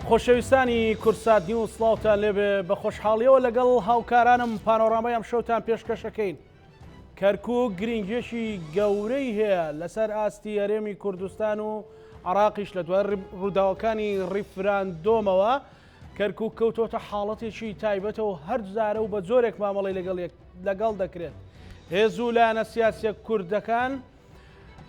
خۆشەویستانی کوردسات نیوز سڵاوتان لێبێ بە خۆشحاڵیەوە لەگەڵ هاوکارانم پانۆرامای ئەم شەوتان پێشکەشەکەین کەرکک گرنگیەکی گەورەی هەیە لەسەر ئاستی هەرێمی کوردستان و عراقیش لە دوای ڕووداوەکانی ڕیفراندۆمەوە کەرکک کەوتۆتە حاڵەتێکی تایبەتە و هەر جارە و بە جۆرێک مامەڵی لەگەڵ لەگەڵ دەکرێت هێز و لایەنە سیاسیە کوردەکان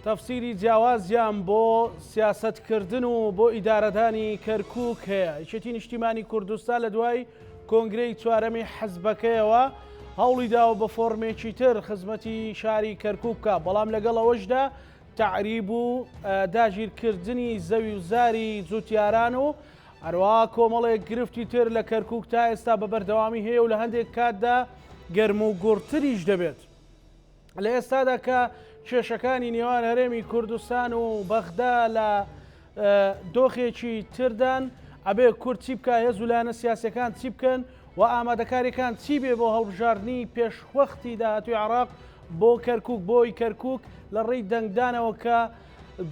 تەفسیری جیاوازیان بۆ سیاسەتکردن و بۆ ئیدارەدانی کەرکوک هەیە. یەکێتی نیشتیمانی کوردستان لە دوای کۆنگرەی چوارەمی حزبەکەیەوە هەوڵی داوە بە فۆرمێکی تر خزمەتی شاری کەرکوک بکا، بەڵام لەگەڵ ئەوەشدا تەعریب و داگیرکردنی زەوی و زاری جوتیاران و هەروەها کۆمەڵێک گرفتی تر لە کەرکوک تا ئێستا بە بەردەوامی هەیە و لە هەندێک کاتدا گەرم و گوڕتریش دەبێت. لە ئێستادا کە کێشەکانی نێوان هەرێمی کوردستان و بەغدا لە دۆخێکی تردان ئەبێ کورد چی بکە هێز و لایەنە سیاسەکان چی بکەن و ئامادەکاریەکان چی بێ بۆ هەڵبژاردننی پێشوەختی داهاتوی عراق بۆ کەرکک بۆی کەرکک لە ڕێی دەنگدانەوە کە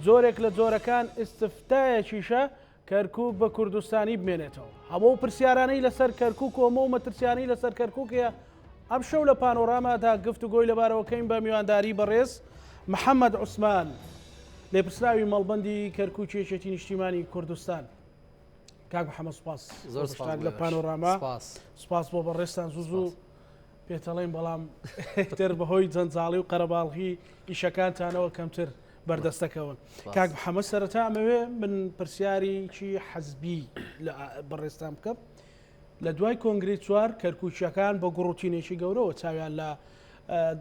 جۆرێک لە جۆرەکان ئیسفتایەکیشە کەرکک بە کوردستانی بمێنێتەوە. هەموو ئەو پرسیارانەی لەسەر کەرکوک و هەموو ئەو مەترسیانەی لەسەر کەرکوک هەیە ئەمشەو لە پانۆرامادا گفتوگۆی لەبارەوەکەین بە میوانداری بەڕێز محەممەد عوسمان لێپرسراوی مەڵبەندی کەرکوکی یەکێتی نیشتیمانی کوردستان. کاک محەممەد سوپاس زۆر سوپاس لە پانۆراما سپاس سوپاس بۆ بەڕێزتان زوو زوو پێتەڵێن بەڵام تر بەهۆی جەنجاڵی و قەرەباڵغی ئیشەکانتانەوە کەمتر بەردەستەکەون کاک محەممەد سەرەتا ئەمەوێ من پرسیارێکی حەزبی لە بەڕێزتان بکەم لە دوای کۆنگری چوار کەرکوچیەکان بە گوڕوتینێکی گەورەوە چاویان لە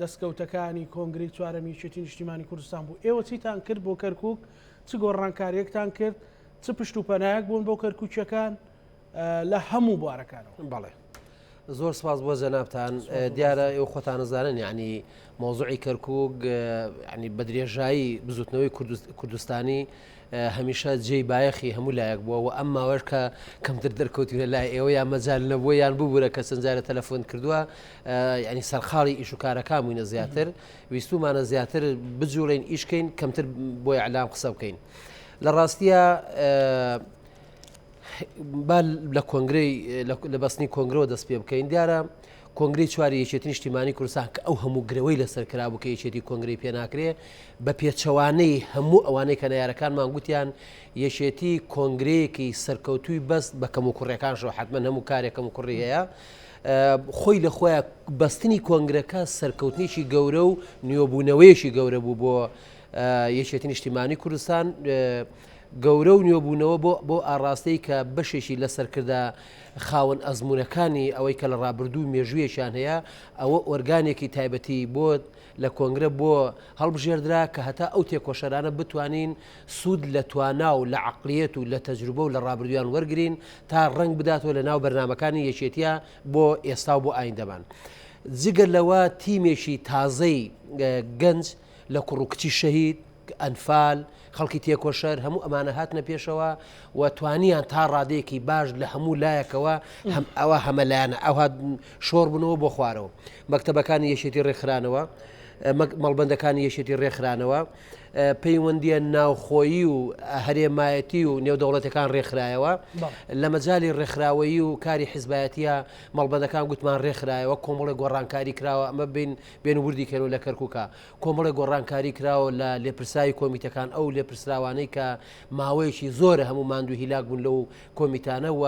دەستکەوتەکانی کۆنگری چوارەم یەکێتی نیشتیمانی کوردستان بوو ئێوە چیتان کرد بۆ کەرکک چ گۆڕانکاریەکتان کرد چ پشت و پەنایەک بوون بۆ کەرکوچیەکان لە هەموو بوارەکانەوە. بەڵێ زۆر سپاس بۆ جەنابتان دیارە ئێوە خۆتانەزانن یعنی مۆزوعی کەرکک ینی بە درێژایی بزوتنەوەی کوردستانی هەمیشە جێی بایەخی هەموو لایەک بووە و ئەم ماوەش کە کەمتر دەرکەوتوینە لای ئێوە یان مەجال نەبووە یان ببوورە کە چەند جارە تەلەفۆن کردووە ینی سەرقاڵی ئیش و کارەکان بووینە زیاتر ویستومانە زیاتر بجوڵین ئیشکەین کەمتر بۆ ئەلام قسە بکەین لە ڕاستیە با لە کۆنگرەی لە بەستنی کۆنگرەوە دەست پێ بکەین دیارە کۆنگری چواری یەکێتی نیشتیمانی کوردستان کە ئەو هەموو گرەوەی لەسەر کرابوو کە یەکێتی کۆنگری پێ ناکرێ بە پێچەوانەی هەموو ئەوانەی کە نەیارەکانمان گوتیان یەکێتی کۆنگرەیەکی سەرکەوتووی بەست بە کەم و کوڕەکانشەوە حتمما هەموو کارێک کەم و کوڕی هەیە خۆی لە خۆیان بەستنی کۆنگرەکە سەرکەوتنێکی گەورە و نوێبوونەوەیەکی گەورە بوو بۆ یەکێتی نیشتیمانی کوردستان گەورە و نوێبوونەوە بۆ بۆ ئاڕاستەی کە بەشێکی لە سەرکردە خاوەن ئەزموونەکانی ئەوەی کە لە ڕابردوو مێژوویەکیان هەیە ئەوە ئۆرگانێکی تایبەتی بۆ لە کۆنگرە بۆ هەڵبژێردرا کە هەتا ئەو تێکۆشەرانە بتوانین سوود لە توانا و لە عەقڵیەت و لە تەجروبە و لە ڕابردوویان وەرگرین تا ڕەنگ بداتەوە لە ناو بەرنامەکانی یەکێتیە بۆ ئێستا و بۆ ئایندەمان. جگە لەوە تیمێکی تازەی گەنج لە کوڕ و کچی شەهید، ئەنفال، خەڵکی تێکۆشەر، هەموو ئەمانە هاتنە پێشەوە و توانیان تا ڕادەیەکی باش لە هەموو لایەکەوە هەم ئەوە هەمەلایەنە ئەوها شۆڕ بنەوە بۆ خوارەوە. مەکتەبەکانی یەکێتی ڕێکخرانەوە، مەڵبەندەکانی یەکێتی ڕێکخرانەوە، پەیوەندییە ناوخۆیی و هەرێمایەتی و نێودەوڵەتەکان ڕێکخرایەوە. لە مەجالی ڕێکخراوەیی و کاری حیزبایەتیە مەڵبەندەکان گوتمان ڕێکخرایەوە، کۆمەڵێک گۆڕانکاری کراوە، ئەمە بین بێن وردی کەنەوە لە کەرکوکا. کۆمەڵێک گۆڕانکاری کراوە لە لێپرسراوی کۆمیتەکان، ئەو لێپرسراوانەی کە ماوەیەکی زۆرە هەموو ماندوو هیلاک بوون لەو کۆمیتانە و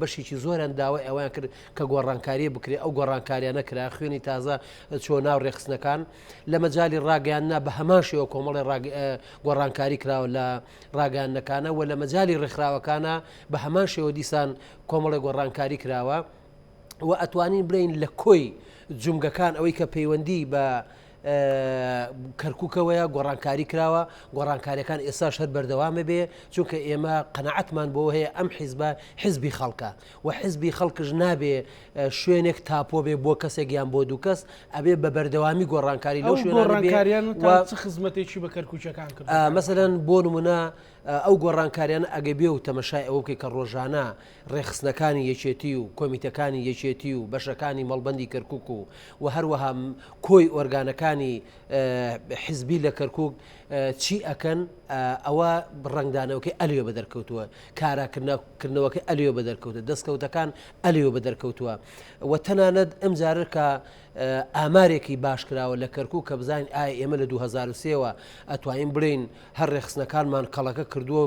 بەشێکی زۆریان داوای ئەوەیان کرد کە گۆڕانکارییە بکرێت، ئەو گۆڕانکاریانە کرا، خوێنی تازە چووە ناو رێکخستنەکان. لە مەجالی راگەیاندنا بە هەمان شێوە کۆمەڵێ گۆڕانکاری کراوە لە راگەیاندنەکانە و لە مەجالی رێکخراوەکانە بە هەمان شێوە دیسان کۆمەڵێ گۆڕانکاری کراوە. و ئەتوانین بڵێین لە کۆی جومگەکان ئەوەی کە پەیوەندی بە کەرکووکەوەیە گۆڕانکاری کراوە گۆڕانکاریەکان ئێستاش هەر بەردەوامە بێ چونکە ئێمە قەنەعەتمان بۆ هەیە ئەم حیزبە حزبی خەڵکە و حزبی خەڵکش نابێ شوێنێک تاپۆ بێ بۆ کەسێک یان بۆ دوو کەس ئەبێ بە بەردەوامی گۆڕانکاری لەو شوێنانکاریان و چ خزمەتێکی بە کەرکووکەکان کرد مەسەلەن بۆ نمونە ئەو گۆڕانکاریانە ئەگە بێ و تەمەشای ئەوە بکەی کە ڕۆژانە ڕێکخستنەکانی یەکێتی و کۆمیتەکانی یەکێتی و بەشەکانی مەڵبەندی کەرکوک و و هەروەها کۆی ئۆرگانەکانی حزبی لە کەرکوک چی ئەکەن ئەوە ڕەنگدانەوەکەی ئەلێ بە دەرکەوتووە، کاراکردنەوەکەی ئەلێ بە دەرکەوتە، دەستکەوتەکان ئەلێ بە دەرکەوتووە و تەنانەت ئەمجارە کە ئامارێکی باش کراوە لە کەرکوک کە بزانین ئایا ئێمە لە 2003ەوە ئەتوانین بڵێین هەر ڕێکخستنەکانمان کەڵەکە کردووە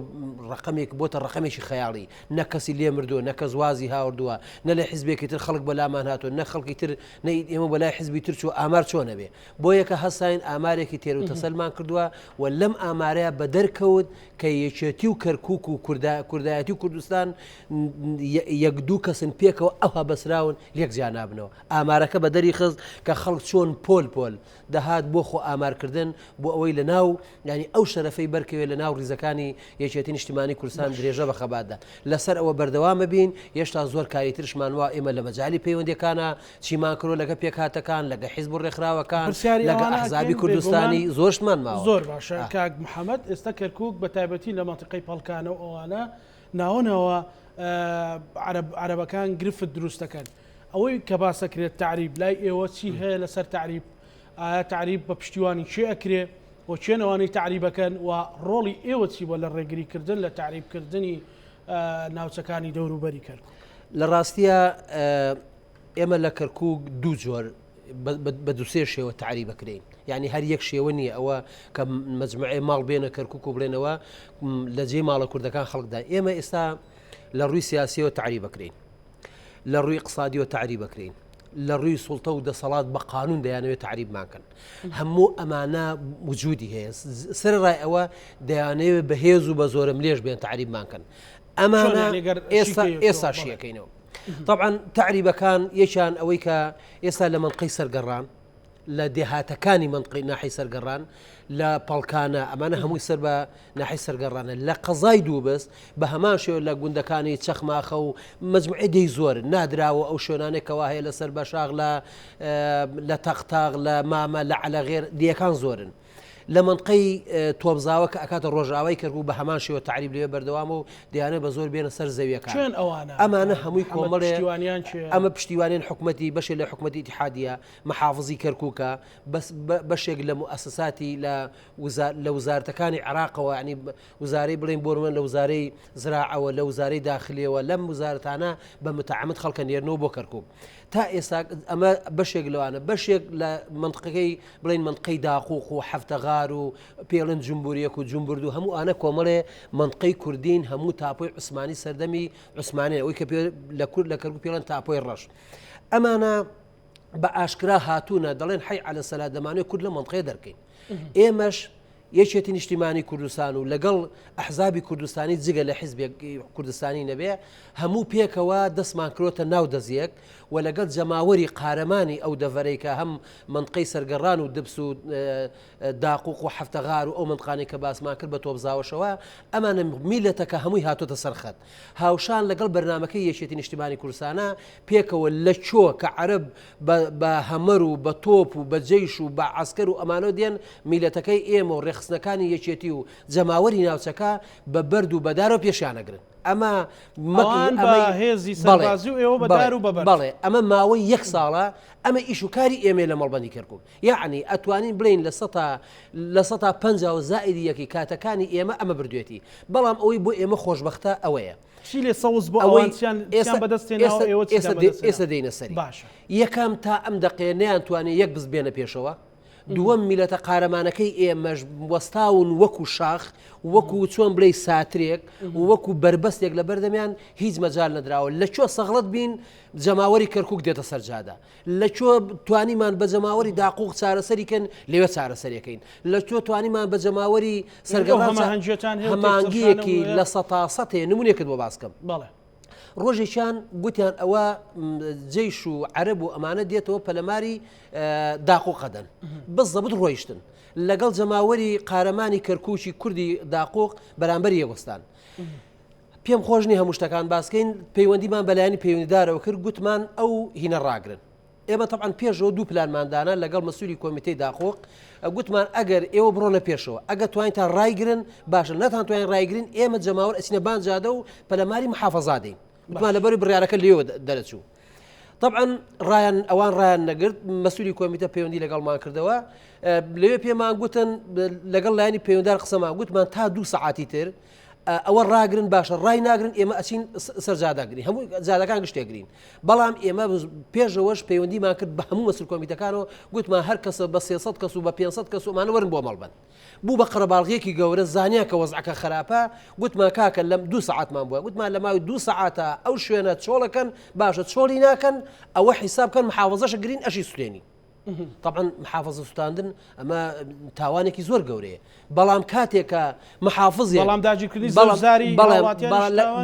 ڕقەمێک بۆتە ڕقەمێکی خەیاڵی نە کەسی لێ مردووە نە کەس وازی هاوردووە نە لە حیزبێکی تر خەڵک بەلامان هاتووە نە خەڵکی تر نە ئێمە بەلای حزبی تر چوو ئامار چۆنە بێ بۆ یەکە هەستاین ئامارێکی تێر و تەسەلمان کردووە و لەم ئامارەیە بە دەرکەوت کە یەکێتی و کەرکک و کوردایەتی و کوردستان یەک دوو کەسن پێکەوە ئەوها بەسراون لێک جیا نابنەوە. ئامارەکە بە دەری خست کە خەڵک چۆن پۆل پۆل دەهات بۆ خۆ ئامارکردن بۆ ئەوەی لە ناو یانی ئەو شەرەفەی بەرکەوێت لە ناو ڕیزەکانی یەکێتی نیشتیمانی کوردستان درێژە بە خەباتدا لەسەر ئەوە بەردەوامە بین هێشتا زۆر کاری ترشمان وا ئێمە لە مەجالی پەیوەندیەکانە چیمان کرۆ لەگە پێکهاتەکان لەگە حیزب و ڕێکخراوەکان لەگە ئەحزابی کوردستانی زۆرشمان ماوە. زۆر باشە کاک محەمەد ئێستا کەرکوک بە تایبەتی لە مەنتیقەی پەڵکانە و ئەوانە ناوە ناوە عەرەبەکان گرفت دروست دەکەن ئەوەی کە باسەکرێت تەعریب لای ئێوە چی هەیە لەسەر تەعریب ئایا تەعریب بە پشتیوانی کێ ئەکرێ و کێن ئەوانەی تەعریبەکەن و ڕۆڵی ئێوە چی بووە لە ڕێگریکردن لە تەعریبکردنی ناوچەکانی دەوروبەری کەرکوک؟ لە ڕاستیا ئێمە لە کەرکوک دوو جۆر بە دوسێ شێوە تەعریبەکرێین یعنی هەر یەک شێوە نییە ئەوە کە مەجموعەی ماڵ بێنە کەرکوک و بڵێنەوە لە جێی ماڵە کوردەکان خەڵکدا ئێمە ئێستا لە ڕووی سیاسیەوە تەعریبەکرێین لە ڕووی اقتصادیەوە تەعریبەکرێین لە ڕووی سوڵتە و دەسەڵات بە قانون دەیانەوێت تەعریبمان کەن هەموو ئەمانە وجودی هەیە سەرڕای ئەوە دەیانەوێت بە هێز و بە زۆرم لێش بێن تەعریبمان کەن ئەمانە ئێستا ئێستا شیەکەینەوە طبعا تەعریبەکان یەکیان ئەوەی کە ئێستا لە منقەی سەرگەڕان لە دێهاتەکانی مەنتقەی ناحیەی سەرگەڕان، لە پەڵکانە، ئەمانە هەمووی سەر بە ناحیەی سەرگەڕانە. لە قەزای دووبز بە هەمان شێوە لە گوندەکانی چەخماخە و مەجموعەی دێی زۆرن، نادراوە ئەو شوێنانەی کەوا هەیە لە سەربەشاخ، لە لە تەقتاق، لە مامە، لە عەلەغێر، دێیەکان زۆرن. لە مەنتقەی تۆپزاوە کە ئەکاتە ڕۆژئاوای کەرکووک بە هەمان شێوە تەعریب لەوێ بەردەوامە و دەیانەوێت بە زۆر بێنە سەر زەویەکان. کێن ئەوانە؟ ئەمانە هەمووی محەمەد کۆمەڵێ پشتیوانیان کێیە؟ ئەمە پشتیوانیان حکومەتی بەشێ لە حکومەتی ئیتیحادیە، محافزی کەرکوکە، بەس بەشێک لە موئەسەساتی لە وزا لە وزارەتەکانی عێراقەوە یانی وزارەی بڵێین بۆ نموونە لە وزارەی زراعەوە لە وزارەی داخلیەوە لەم وزارەتانە بە متعمد خەڵکە نێرنەوە بۆ کەرکوک تا ئێستا ئەمە بەشێک لەوانە بەشێک لە منطقەکەی بڵێن منطقەی داقوق و حەفتەغار و پێڵن جمبوریەک و جمبرد و هەموو ئانە کۆمەڵێ منطقەی کوردین هەموو تاپۆی عوسمانی سەردەمی عوسمانی ئەوەی کە پێ لە کورد لە کەرکوک پێڵێن تاپۆی ڕەش ئەمانە بە ئاشکرا هاتوونە دەڵێن حەی عەلە سەلا دەمانەوێت کورد لە مەنتقەیە دەرکەین ئێمەش یەکێتی نیشتیمانی کوردستان و لەگەڵ ئەحزابی کوردستانی جگە لە حیزبێک کوردستانی نەبێ هەموو پێکەوە دەستمان کرۆتە ناو دەزیەک و لەگەڵ جەماوەری قارەمانی ئەو دەڤەرەی کە هەم منطقەی سەرگەڕان و دبس و داقوق و حەفتەغار و ئەو منطقانەی کە باسمان کرد بە تۆپزاوەشەوە ئەمانە میلەتەکە هەمووی هاتۆتە سەر خەت هاوشان لەگەڵ بەرنامەکەی یەکێتی نیشتیمانی کوردستانە پێکەوە لە چۆ کە عەرەب بە هەمەر و بە تۆپ و بە جەیش و بە عەسکەر و ئەمانەوە دێن میلەتەکەی ئێمە و ڕێکخستنەکانی یەکێتی و جەماوەری ناوچەکە بە بەرد و بە دارەوە پێشیان ئەگرن ئەمە ئەوان بە هێزی سەربازی و ئێوە بە دار و بە بەرد. بەڵێ ئەمە ماوەی یەک ساڵە ئەمە ئیش و کاری ئێمەیە لە مەڵبەندی کەرکوک یەعنی ئەتوانین بڵێین لە سەتا 50% و زائیدی یەکی کاتەکانی ئێمە ئەمە بردوێتی بەڵام ئەوەی بۆ ئێمە خۆشبەختە ئەوەیە چی لێ سەوز بۆ ئەوان چیان چیان بەدەست هێناوە ئێوە چیتان بەدەست هێناوە؟ ئێستا دێینە سەری باشە. یەکەم تا ئەم دەقەیە نەیانتوانی یەک بز بێنە پێشەوە دووەم میلەتە قارەمانەکەی ئێمەش وەستاون وەکو شاخ وەکو چۆن بڵێی ساترێک وەکو بەربەستێک لە بەردەمیان هیچ مەجال نەدراوە لە کوێ سەغڵەت بین جەماوەری کەرکوک دێتە سەر جادە لە کوێ توانیمان بە جەماوەری داقوق چارەسەری کەن لەوێ چارەسەرەکەین لە کوێ توانیمان بە جەماوەری سەرگەڕان هەماهەنگیەتان هەیە و هەماهەنگیەکی تێکچڕشانە و لە سەتا سەتێ نمونێکت بۆ باس کەم. بەڵێ. ڕۆژێکیان گوتیان ئەوە جەیش و عەرەب و ئەمانە دێتەوە پەلەماری داقوق ئەدەن بزەبت ڕۆیشتن لەگەڵ جەماوەری قارەمانی کەرکوکی کوردی داقوق بەرامبەر یەک وەستان. پێم خۆش نیە هەموو شتەکان باسکەین پەیوەندیمان بەلایەنی پەیوەندیدارەوە کرد گوتمان ئەو هینە ڕاگرن ئێمە تەبعەن پێشەوە دوو پلانمان دانا لەگەڵ مەسولی کۆمیتەی داقۆق گوتمان ئەگەر ئێوە بڕۆنە پێشەوە ئەگەر توانیتان ڕایگرن باشە نەتان توانین ڕایگرن ئێمە جەماوەر ئەچینە بان جادە و پەلەماری محافەزا دەین گوتمان لەبەری بڕیارەکە لێوە دەرەچوو. طبعا ڕایان ئەوان ڕایان نەگرت مەسولی کۆمیتە پەیوەندی لەگەڵمان کردەوە لەوێ پێمان گوتن لەگەڵ لایەنی پەیوەندار قسەمان گوتمان تا دوو سەعاتی تر ئەوە ڕاگرن باشە ڕای ناگرن ئێمە ئەچین سەر جاداگرین هەموو جادەکان گشتێگرین بەڵام ئێمە پێشەوەش پەیوەندیمان کرد بە هەموو مەسول کۆمیتەکانەوە گوتمان هەر کەسە بە 300 کەس و بە 500 کەس ومانە وەرن بۆ مەڵبەند بوو بە قەرەباڵغیەکی گەورە زانیان کە وەزعەکە خراپە گوتمان کاکە لەم دوو سەعاتمان بووە گوتمان لە ماوەی دوو سەعاتە ئەو شوێنە چۆڵەکەن باشە چۆڵی ناکەن ئەوە حیساب کەن محافظەشە گرین ئەشی سوێنی طبعا محافظە سوتاندن ئەمە تاوانێکی زۆر گەورەیە بەڵام کاتێکە محافظ بەڵام داگیرکردنی زاری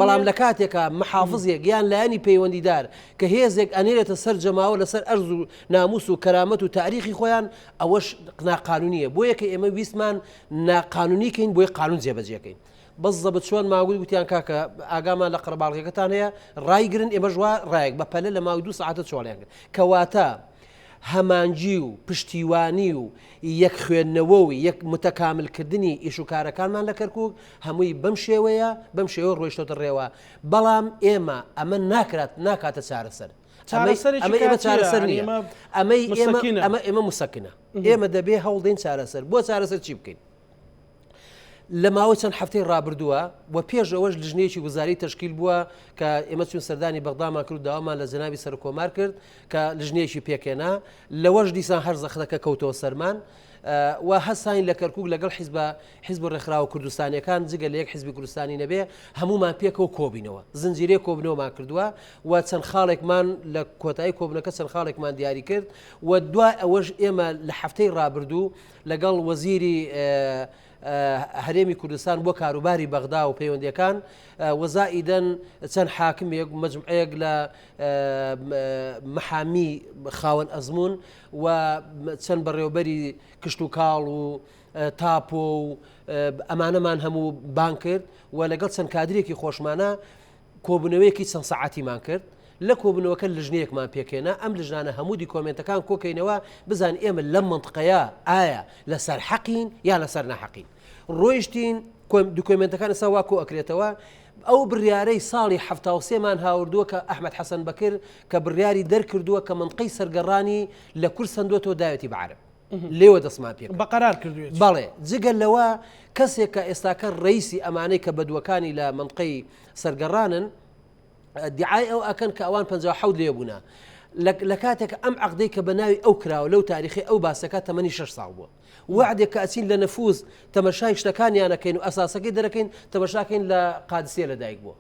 بەڵام لە کاتێکە محافظێک یان لایەنی پەیوەندیدار کە هێزێک ئەنێرێتە سەر جەماوە لەسەر ئەرز و ناموس و کەرامەت و تاریخی خۆیان ئەوەش ناقانونیە بۆیە کە ئێمە ویستمان ناقانونی کەین بۆی قانون جێبەجێکەین بەزەبت چۆن ماگوت گوتیان کاکە ئاگامان لە قەرەباڵغیەکەتان هەیە ڕایگرن ئێمەش وا ڕایەک بە پەلە لە ماوەی دوو سەعاتە چۆڵیان کرد کەواتە هەمانگی و پشتیوانی و یەک خوێندنەوە و یەک متەکاملکردنی ئیش و کارەکانمان لە کەرکک هەمووی بەم شێوەیە بەم شێوە ڕۆیشتۆتە ڕێوە بەڵام ئێمە ئەمە ناکرات ناکاتە چارەسەر چارەسەرێکی ئەمە ئێمە کاتییە، چارەسەر یعنی نییە ئێمە ئەمەی ئێمە مسەکینە. ئەمە ئێمە مسەکنە ئێمە دەبێ هەوڵدەین چارەسەر بۆ چارەسەر چی بکەین لە ماوەی چەند هەفتەی ڕابردووە و پێش ئەوەش لژنەیەکی وزاری تەشکیل بووە کە ئێمە چوون سەردانی بەغدامان کرد و داوامان لە جەنابی سەرکۆمار کرد کە لژنەیەکی پێکهێنا لەوەش دیسان هەر زەختەکە کەوتەوە سەرمان و هەستاین لە کەرکوک لەگەڵ حیزبە حیزب و ڕێکخراوە کوردستانیەکان جگە لە یەک حیزبی کوردستانی نەبێ هەمومان پێکەوە کۆبینەوە زنجیرەیە کۆبنەوەمان کردووە و چەند خاڵێکمان لە کۆتایی کۆبنەکە چەند خاڵێکمان دیاری کرد و دوای ئەوەش ئێمە لە هەفتەی ڕابردوو لەگەڵ وەزیری هەرێمی کوردستان بۆ کاروباری بەغدا و پەیوەندیەکان وەزائیدەن چەند حاکمێک مەجموعەیەک لە محامی خاوەن ئەزموون و چەند بەڕێوبەری کشتوکاڵ و تاپۆ و ئەمانەمان هەموو بان کرد و لەگەڵ چەند کادرێکی خۆشمانە کۆبوونەوەیەکی چەند سەعاتیمان کرد لە کۆبوونەوەکە لژنەیەکمان پێکهێنا ئەم لژنانە هەموو دیکۆمێنتەکان کۆکەینەوە بزانین ئێمە لەم مەنتقەیە ئایا لەسەر حەقین یا لەسەر ناحەقین ڕۆیشتین دیکۆمێنتەکان ئێستا وا کۆ ئەکرێتەوە ئەو بڕیارەی ساڵی 73 مان هاوردووە کە ئەحمەد حەسەن بەکر کە بڕیاری دەرکردووە کە مەنتقەی سەرگەڕانی لە کورد سەندووەتەوە داوێتی بە عەرەب لێوە دەستمان پێ بە قەرار کردوێت بەڵێ جگە لەوە کەسێک کە ئێستاکە ڕیسی ئەمانەی کە بەدووەکانی لە مەنتقەی سەرگەڕانن دیعای ئەو ئەکەن کە ئەوان 57 لێ بوونە لە کاتێک ئەم عقدەی کە بە ناوی ئەو کراوە لەو تاریخی ئەو باسەکە تەمەنی 6 ساڵ بووە وعدێک کە ئەچین لە نەفوز تەمەشای شتەکانیانەکەین و ئەساسەکەی دەرەکەین تەمەشاکەین لە قادسیە لەدایک بووە